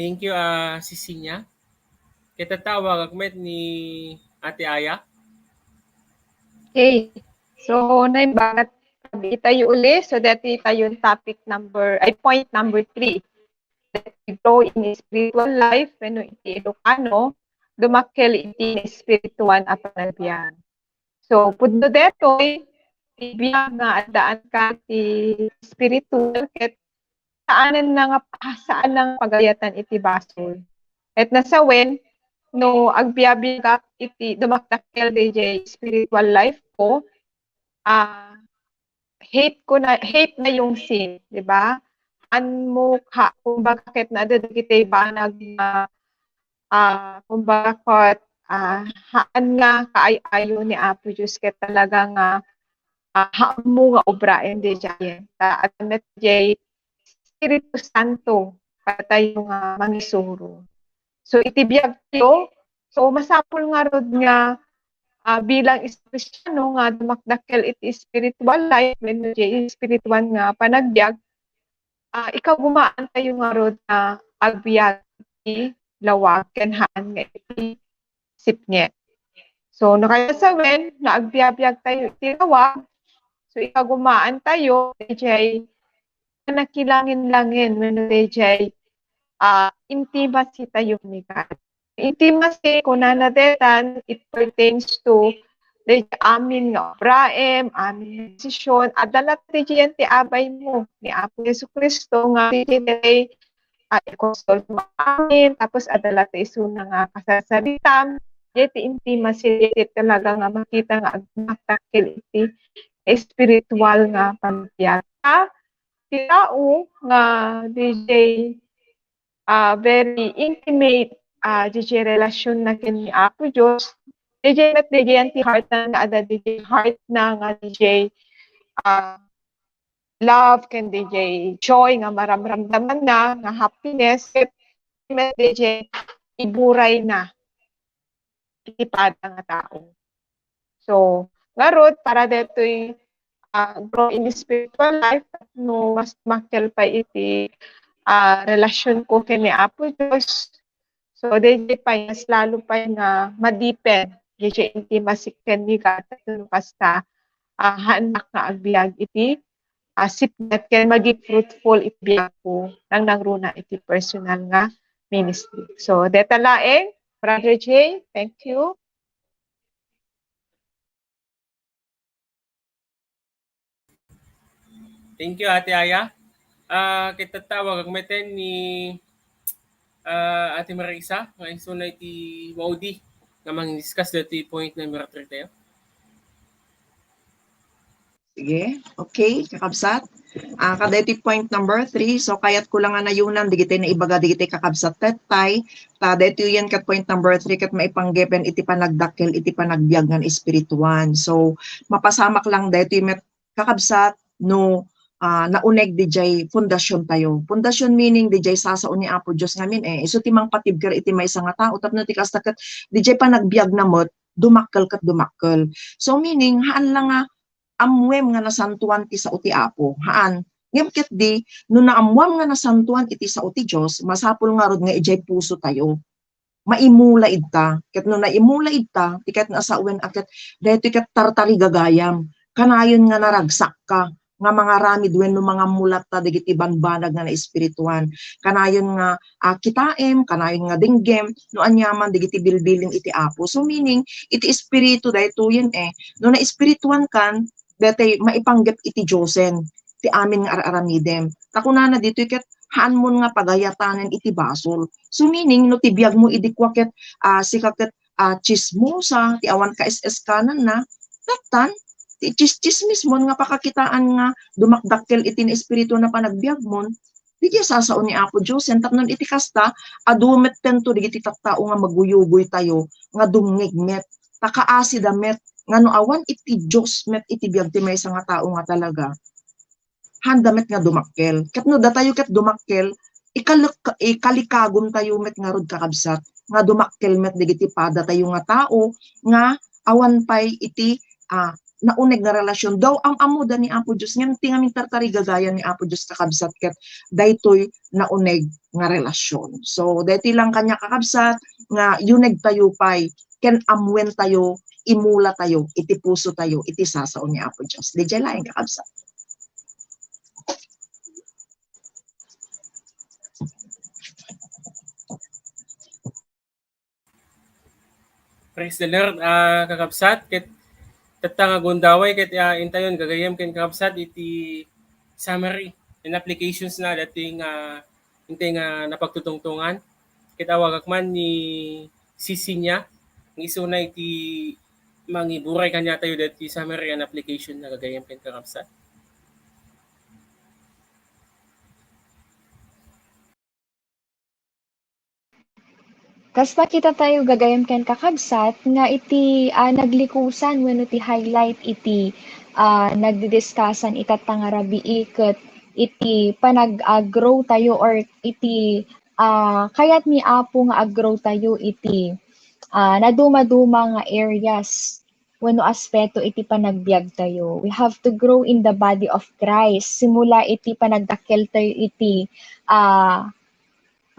Thank you, ah, Cecilia. Kita tawag met ni Ate Aya. Okay. So, naimbag tayo uli. So, dati tayo topic number, ay, point number three. That we grow in spiritual life, wenno iti Ilocano, dumakkel iti espirituan a panagbiag. So, pudno detoy, ti biag nga addaan ka ti spiritual ket saanen na nga, saan na nga pagayatan iti basol. Ket nasawen, no agbiabiagak iti dumakdakkel dayjay spiritual life ko, ah, hate ko na, hate na yung sin, di ba? Haan mo ka, kumbaga, ket na dagiti banag nga, ah, kumbaga, ket, ah, haan nga kaay-ayo ni Apo Dios ket talaga nga, ah, haan mo nga obraen dayjay. Ta, adda met jay Espiritu Santo, katayo nga mangisuro. So, iti biag tayo, so, masapul ngarud nga, ah, bilang isang Kristiano nga dumakdakkel iti spiritual life, wenno iti spirituan nga panagbiag, ah, ikagumaan tayo ngarud nga agbiag iti lawag ken haan nga iti sipnget. So, no kayat sawen, no agbiabiag tayo iti lawag, so, ikagumaan tayo, dayjay nakilangin-langin, wenno dayjay, ah, intimacy tayo ni God. Intimacy, kunana detan, it pertains to dayjay amin nga obraem, amin nga desisyon, adda latta dayjay ti abay mo ni Apo Jesu-Cristo nga dayjay, ah, ikonsult mo amin, tapos adda latta isuna nga kasarsaritam, dayjay ti intimacy, dayjay talaga nga makita nga agmaktakkel iti espiritual nga panagbiag. Ta, ti tao nga dayjay, ah, very intimate, ah, dayjay relasionna ken ni Apo Dios, dayjay met dayjay ti heart na nga adda dayjay heart na nga dayjay, ah, love ken dayjay joy nga maramramdamanna nga happiness ket met dayjay iburayna iti pada nga tao. So, ngarud, para detoy, ah, grow in spiritual life, no mas makkel pay iti, ah, relasyon ko ken ni Apo Dios. So, dayjay pay, mas lalo pay nga ma-deepen dayjay intimacy ken ni God, no kasta, ah, haanak nga agbiag iti, ah, sipnget ken magi fruitful iti biag ko, nangnangruna iti personal nga ministry. So, deta laeng, Brother Jay, thank you. Thank you, Ate Aya. Ah, ket tattawag met ni, ah, Ate Marisa, nga isuna iti maudi nga mangdiscuss ditoy point number three tayo. Sige. Okay, kakabsat. Ah, kada iti point number three, so kayat ko lang nga nayonan, digiti naibaga, digiti kakabsat tettay, ta daytoy ket point number three, ket maipanggepen iti panagdakkel, iti panagbiag nga espirituan. So, mapasamak lang daytoy met kakabsat, no, ah, nauneg dijay pundasyon tayo. Pundasyon meaning dijay sasao ni Apo Dios ngamin, eh. Isu ti mangpatibker iti maysa nga tao, tapno ti kasta ket dijay panagbiag na met, dumakkel ket dumakkel. So, meaning, haan lang nga ammuem nga nasantuan ti sao ti Apo. Haan. Ngem ket di, no naammuam nga nasantuan iti sao ti Dios, masapul ngarud nga ijay puso tayo. Maimula idta. Ket no naimula idta, ti ket nga sawen a ket daytoy ket tartarigagayam. Kanayon nga naragsakka nga mangaramid wenno mangammulatta dagiti banbanag nga naespirituan. Kanayon nga, ah, kitaem, kanayon nga denggem, no aniaman dagiti bilbilin iti Apo. So meaning, iti espiritu daytoyen, eh. No naespirituankan, daytoy maipanggep iti Diosen ti amin nga ar-aramidem. Ta kunana ditoy ket, haanmon nga pagayatanen iti basol. So meaning, no ti biagmo idi kua ket, ah, sika ket, ah, tsismosa, ti awan kaes-eskananna, nattan, ti tsis-, tsismismon nga pakakitaan nga dumakdakkel iti naespirituan a panagbiagmon, dijay sasao ni Apo Diosen, tapno iti kasta, adu metten to dagiti tattao nga maguyugoy tayo, nga dumngeg met, ta kaasida met, nga no awan iti Dios met iti biag ti maysa nga tao nga talaga, haanda met nga dumakkel. Ket no datayo ket dumakkel, ikalek-, ikalikagum tayo met ngarud, kakabsat, nga dumakkel met dagiti padatayo nga tao nga awan pay iti, ah, nauneg nga relasyon. Daw am-ammoda ni Apo Dios, ngem ti ngamin tartarigagayan ni Apo Dios, kakabsat, ket daytoy nauneg nga relasyon. So, daytoy lang kaniak, kakabsat, nga yunegtayo pay ken ammoentayo, imulatayo iti pusotayo iti sasao ni Apo Dios. Diay laeng, kakabsat. Praise the Lord, ah, kakabsat, ket tatta nga gundaway, ket, ah, intayon gagayyem ken kakabsat iti summary and applications na dating, ah, intay nga napagtutungtungan. Ket awagak man ni Sisinya, nga isuna iti mangiburay kaniatayo dati summary and application na gagayyem ken kakabsat. Kas nakitatayo gagayyem ken kakabsat nga iti, ah, naglikusan wenno ti highlight iti, ah, nagdidiskasan itatta nga rabii ket iti panag-, ah, grow tayo or iti, ah, kayat ni Apo nga ag-grow tayo iti, ah, nadumaduma nga areas wenno aspeto iti panagbiagtayo. We have to grow in the body of Christ. Simula iti panagdakkeltayo iti, ah,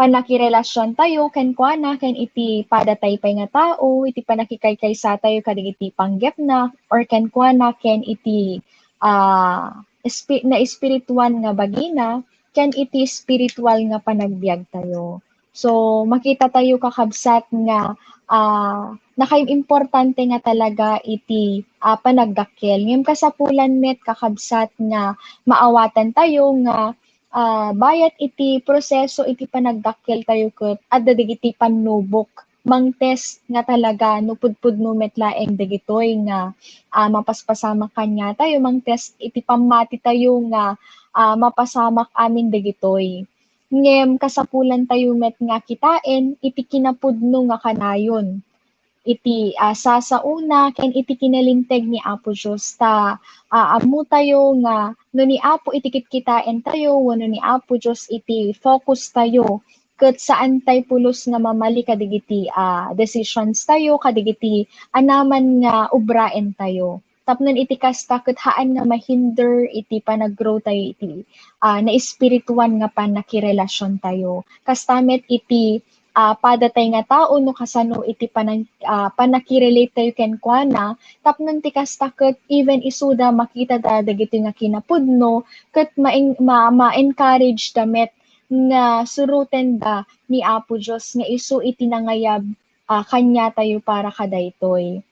pannakirelasiontayo kenkuana ken iti padatay pay nga tao, iti pannakikaykaysa tayo kadagiti panggepna, or kenkuana ken iti, ah, espi-, naespirituan nga bagina, ken iti espiritual nga panagbiagtayo. So, makita tayo, kakabsat, nga, ah, nakaimportante nga talaga iti, ah, panagdakkel. Ngem kasapulan met, kakabsat, nga maawatan tayo nga, ah, bayat iti proseso iti panagdakkel tayo ket adda dagiti pannubok, mangtest nga talaga no pudpudno met laeng dagitoy nga, ah, mapaspasamak kaniatayo, mangtest iti pammati tayo nga, ah, mapasamak amin dagitoy. Ngem kasapulan tayo met nga kitaen iti kinapudno nga kanayon iti, ah, sasaona ken iti kinalinteg ni Apo Dios ta, ah, ammo tayo nga no ni Apo iti kitkitaen tayo wenno ni Apo Dios iti focus tayo, ket saan tay pulos nga mamali kadagiti, ah, decisions tayo, kadagiti anaman nga ubraen tayo. Tapno iti kasta ket haan nga mahinder iti panag-grow tayo iti, ah, naespirituan nga pannakirelasiontayo. Kasta met iti, ah, padatay nga tao no kasano iti panan-, ah, pannakirelate tayo kenkuana, tapno ti kasta ket even isuda makitada dagitoy nga kinapudno ket maeng-, ma-, ma-encourage da met nga surotenda ni Apo Dios nga isu iti nangayab, ah, kaniatayo para kadaytoy.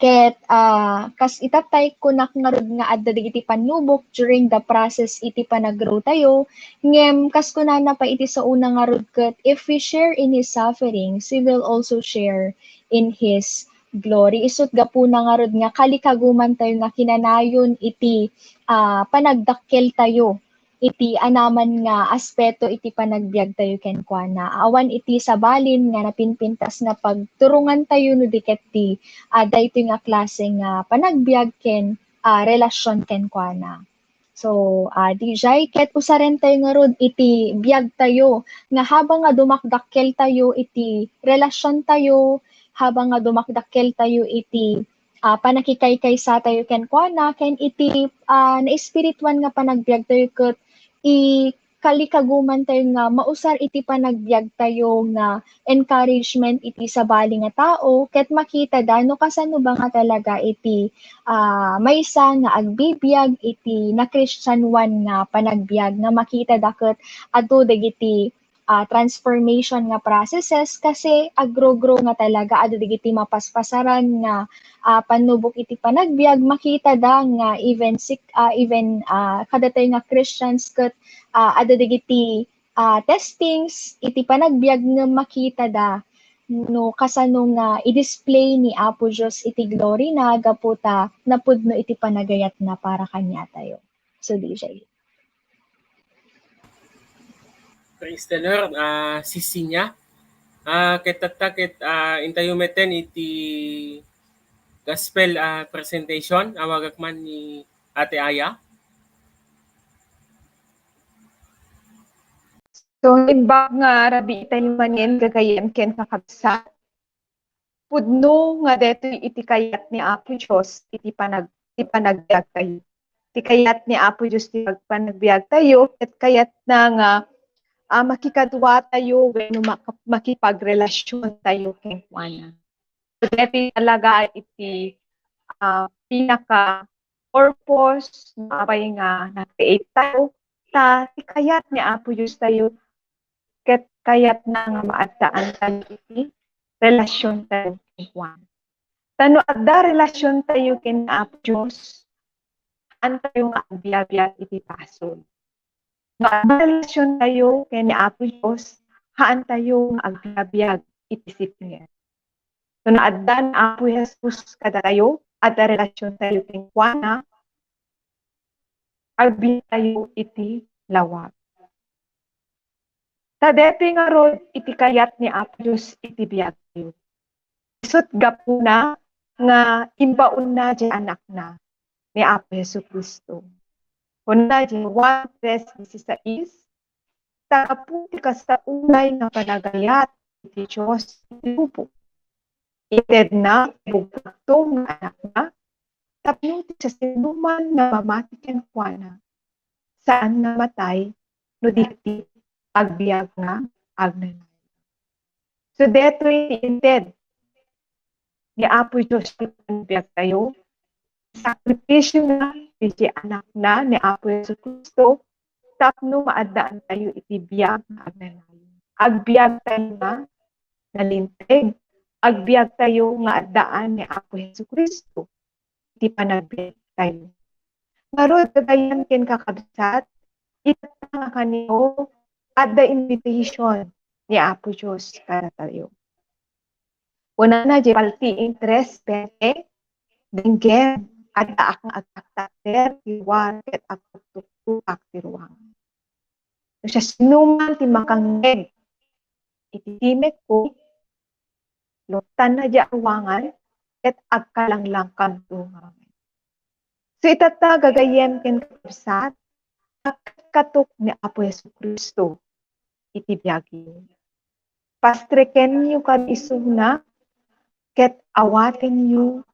Ket, ah, kas itattay, kunak ngarud nga adda dagiti pannubok during the process iti panag-grow tayo, ngem kas kunana pay iti saona ngarud ket, "If we share in his sufferings, we will also share in his glory." Isu't gapuna ngarud nga kalikaguman tayo nga kinanayon iti, ah, panagdakkel tayo iti anaman nga aspeto iti panagbiag tayo kenkuana. Awan iti sabalin nga napinpintas nga pagturongan tayo no di ket ti, ah, daytoy nga klase nga panagbiag ken, ah, relasion kenkuana. So, ah, D J, ket usaren tayo ngarud iti biag tayo nga habang nga dumakdakkel tayo iti relasion tayo, habang nga dumakdakkel tayo iti ah, pannakikaykaysa tayo kenkuana, ken iti, ah, naespirituan nga panagbiag tayo ket ikalikaguman tayo nga mausar iti panagbiag tayo nga encouragement iti sabali nga tao, ket makitada no kasano ba nga talaga iti, ah, maysa nga agbibiag iti nakristianoan nga panagbiag nga makitada ket adu dagiti ah, transformation nga processes kasi aggrogrow nga talaga adu dagiti mapaspasaran nga, ah, pannubok iti panagbiag, makitada nga even sik-, ah, even, ah, kadatayo nga Christians ket, ah, adu dagiti, ah, testings iti panagbiag ngem makitada no kasano nga i-display ni Apo Dios iti glory na gapu ta napudno iti panagayatna para kaniatayo. So, D J. Praise the Lord, ah, Sisinya. Ah, ket tatta ket, ah, intayo metten iti gospel, ah, presentation, awagak man ni Ate Aya. So, naimbag nga rabii tayo manen gagayyem ken kakabsat. Pudno nga detoy iti kayat ni Apo Dios iti panag-, ti panagbiagtayo. Ti kayat ni Apo Dios ti pag-, panagbiagtayo, ket kayatna nga, ah, makikaduatayo wenno mak-, makipagrelasiontayo kenkuana. So, daytoy talaga iti, ah, pinaka-purpose no apay nga na-create tayo, ta ti kayat ni Apo Dios tayo, ket kayatna nga maaddaantayo iti relasiontayo kenkuana. Ta no adda relasiontayo ken Apo Dios, haantayo nga agbiabiag iti basol. No adda relasiontayo ken ni Apo Dios, haantayo nga agbiabiag iti sipnget. So, no adda ni Apo Jesus kadatayo, adda relasiontayo kenkuana, agbiagtayo iti lawag. Ta daytoy ngarud iti kayat ni Apo Dios iti biagtayo. Isut' gapuna nga imbaonna diay Anakna ni Apo Jesu-Cristo. Kunana diay Juan tres dieciséis, "Ta gapu ti kasta unay nga panagayat iti Dios iti lubong, itedna ti bugtong nga Anakna, tapno ti siasinoman nga mamati kenkuana, saan nga matay no di ket agbiag nga agnanayon." So, daytoy ti inted ni Apo Dios iti panagbiagtayo. Sakrifisiona diay Anakna ni Apo Jesu-Cristo tapno maaddaantayo iti biag nga agnanayon. Agbiagtayo nga nalinteg. Agbiagtayo nga addaan ni Apo Jesu-Cristo iti panagbiagtayo. Ngarud, gagayyem ken kakabsat, itatta nga kaniyo, adda invitation ni Apo Dios kadatayo. Kunana diay Paltiing tres bente, "Denggem, addaak nga agtaktakder ti ruar ket agtuktuktoak ti ruangan. No siasinoman ti makangngeg iti timekko, luktanna diay ruangan ket agkalanglangkanto ngamin." So, itatta, gagayyem ken kakabsat, agkatkatok ni Apo Jesu-Cristo iti biagyo. Pastrekenyo kadi isuna ket awatenyo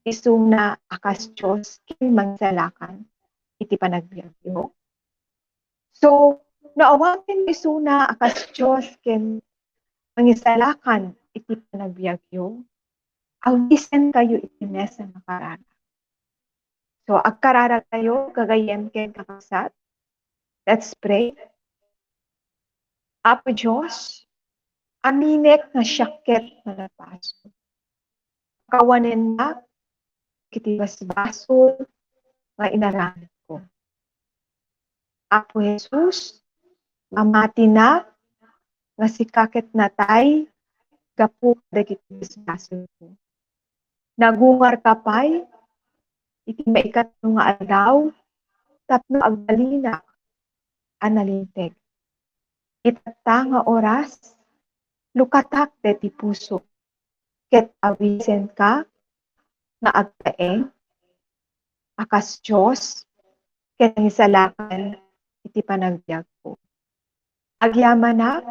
isuna a kas Dios ken Mangisalakan iti panagbiagyo. So, no awatenyo isuna a kas Dios ken Mangisalakan iti panagbiagyo, awisenkayo iti mesa nga kararag. So, agkararagtayo, gagayyem ken kakabsat. Let's pray. Apo Dios, aminek nga siak ket managpaso. Pakawanennak iti basbasol nga inaramidko. Apo Jesus, mamatinak nga sika ket natay gapu kadagiti basbasolko. Nagungarka pay iti maikatlo nga aldaw tapno agbalinak a nalinteg. Itatta nga oras, lukatak daytoy pusok ket awisenka nga agtaeng a kas Dios ken Mangisalakan iti panagbiagko. Agyamanak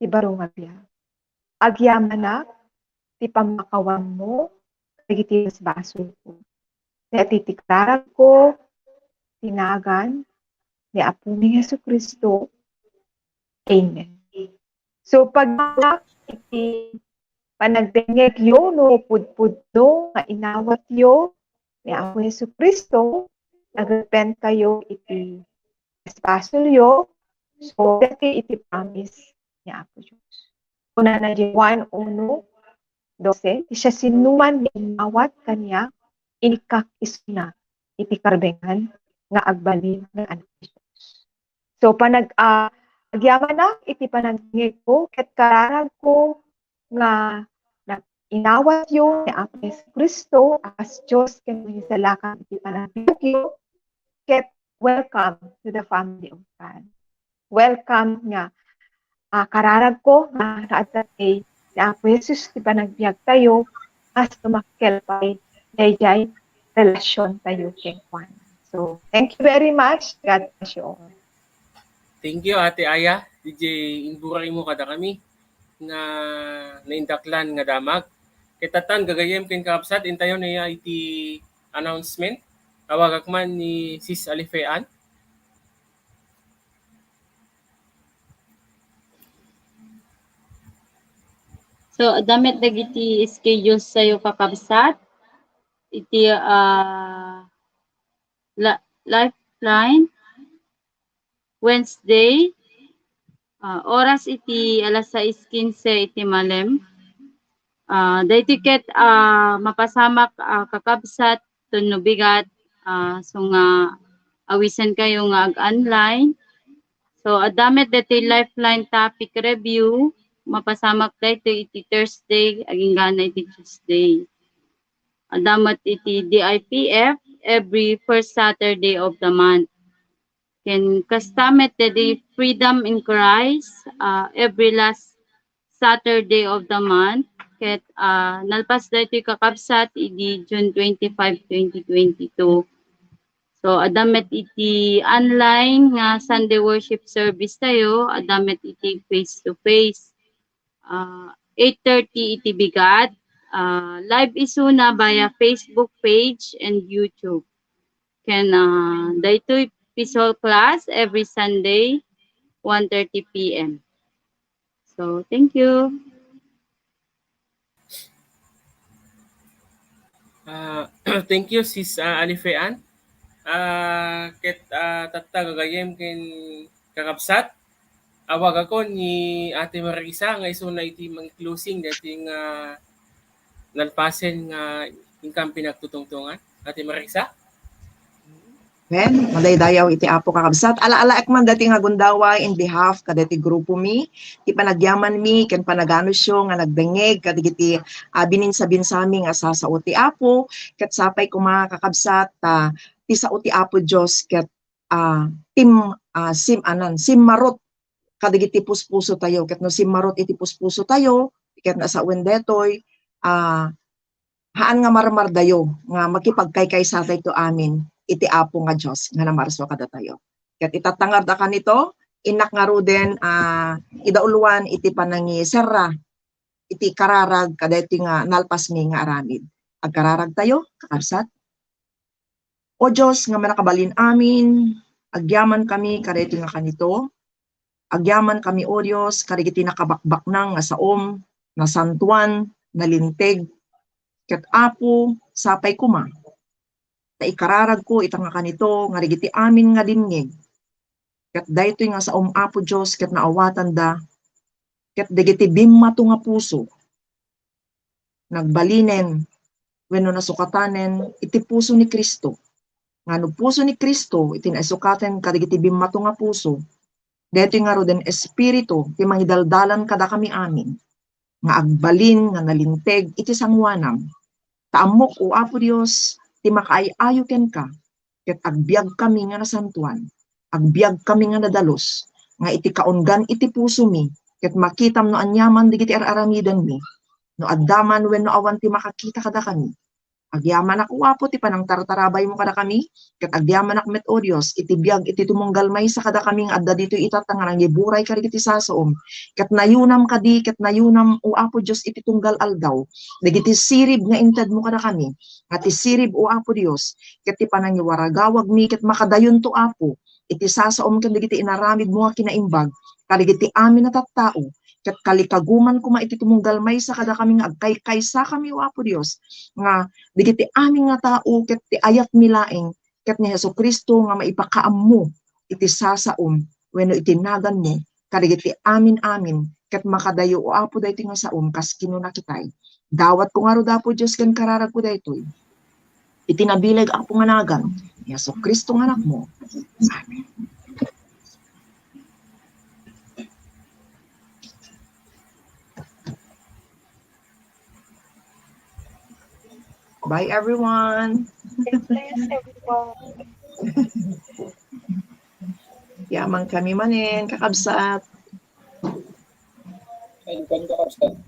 ti baro nga biag. Agyamanak ti pammakawanmo dagiti basbasolko. Daytoy ti kararagko, iti nagan ni Apomi Jesu-Cristo. Amen. So, pagmamati iti panagdengngegyo no pudpudno nga inawatyo ni Apo Jesu-Cristo, nagrepentkayo iti basbasolyo, so, daytoy iti promise ni Apo Dios. Kunana di Juan uno doce, "Ti siasinoman nga inawat kaniak, inikak isuna iti karbengan nga agbalin nga anak ti Dios." So, panag-, ah, agyamanak iti panagdengngegko ket kararagko nga nag-, inawatyo ni Apo Jesu-Cristo a kas Dios ken Mangisalakan iti panagbiagyo, ket welcome to the family of God. Welcome nga, ah, kararagko nga naadda ti ni Apo Jesus ti panagbiagtayo, nga sumakkel pay daydiay relasiontayo kenkuana. So, thank you very much. God bless you all. Thank you, Ate Aya, diay imbura mo kadakami nga naindaklan nga damag. Ket itatta, gagayyem ken kakabsat, intayon aya iti announcement. Awagak man ni Sis Alifean. So, adda met dagiti schedule tayo, kakabsat. Iti, ah, la-, Lifeline, Wednesday, ah, oras iti alas sais kinse iti malem. Ah, daytoy ket, ah, mapasamak, ah, kakabsat, tapno bigat, ah, so nga awisenkayo nga ag-online. So, adda met daytoy Lifeline topic review, mapasamak daytoy iti Thursday, agingga iti Tuesday. Adda met iti D I P F every first Saturday of the month. Ken kasta met daytoy Freedom in Christ, ah, every last Saturday of the month. Ket, ah, nalpas daytoy, kakabsat, idi June twenty-five, twenty twenty-two. So, adda met iti online nga Sunday worship service tayo, adda met iti face to face. Ah, eight thirty iti bigat. Ah, live isuna via Facebook page and YouTube. Ken, ah, daytoy P S O L class every Sunday, one thirty P M. So, thank you. Ah, thank you, Sis, ah, Alifean. Ah, ket, ah, tatta, gagayyem ken kakabsat, awagakon ni Ate Marisa nga isuna iti mangi-closing daytoy nga nalpasen nga inkan pinagtutungtungan. Ate Marisa? Amen. Madaydayaw iti Apo, kakabsat. Alaalaek man daytoy nga gundaway in behalf kadaytoy grupo mi, ti panagyaman mi ken panaganusyo nga nagdengngeg kadagiti, ah, bininsabinsami nga sasao ti Apo, ket sapay koma, kakabsat, ta ti sao ti Apo Dios ket, ah, tim-, ah, sim-, anan, simmarot kadagiti puspuso tayo, ket no simmarot iti puspuso tayo, ket nasawen daytoy, ah, haan nga marmardayo nga makipagkaykaysatayto amin iti Apo nga Dios nga namarsua kadatayo. Ket itatta ngarud a kanito, innak ngaruden, ah, idauloan iti panangiserra iti kararag kadaytoy nga nalpasmi nga aramid. Agkararagtayo, kakabsat. O Dios nga mannakabalin amin, agyamankami kadaytoy nga kanito. Agyamankami, O Dios, kadagiti nakabakbaknang nga saom, nasantoan, nalinteg. Ket, Apo, sapay koma ta ikararagko ita nga kanito nga dagiti amin nga dimngeg, ket daytoy nga saom, Apo Dios, ket naawatanda, ket dagiti bimmato nga puso, nagbalinen wenno nasukatanen iti puso ni Cristo. Nga no puso ni Cristo iti naisukaten kadagiti bimmato nga puso, daytoy ngaruden Espiritu ti mangidaldalan kadakami amin nga agbalin nga nalinteg iti sangoanam. Ta ammok, O Apo Dios, ti makaay-ayo kenka, ket agbiagkami nga nasantoan, agbiagkami nga nadalus, nga iti kaunggan iti pusomi, ket makitam no aniaman dagiti ar-aramidenmi, no adda man wenno awan ti makakita kadakami. Agyamanak, O Apo, ti panangtartarabaymo kadakami, ket agyamanak met, O Dios, iti biag iti tumunggal maysa kadakami nga adda ditoy itatta nga nangiburay kadagiti sasaom, ket nayunam kadi, ket nayunam, O Apo Dios, iti tunggal aldaw, dagiti sirib nga intedmo kadakami, nga ti sirib, O Apo Dios, ket ti panangiwaragawagmi, ket makadayonto, Apo, iti sasaom ken dagiti inaramidmo nga kinaimbag, kadagiti amin a tattao, ket kalikaguman koma iti tumunggal maysa kadakami nga agkaykaysakami, O Apo Dios, nga dagiti amin nga tao ket ti ayatmi laeng ket ni Jesu-Cristo nga maipakaammo iti sasaom wenno iti naganmo kadagiti amin-amin, ket makadayo, O Apo, daytoy nga saom kas kinuna kitay. Dawatko ngarud, Apo Dios, ken kararagko daytoy iti nabileg, Apo, nga nagan ni Jesu-Cristo nga Anakmo. Amen. Bye, everyone. God bless everyone. Agyamankami manen, kakabsat. Agyamankami, kakabsat.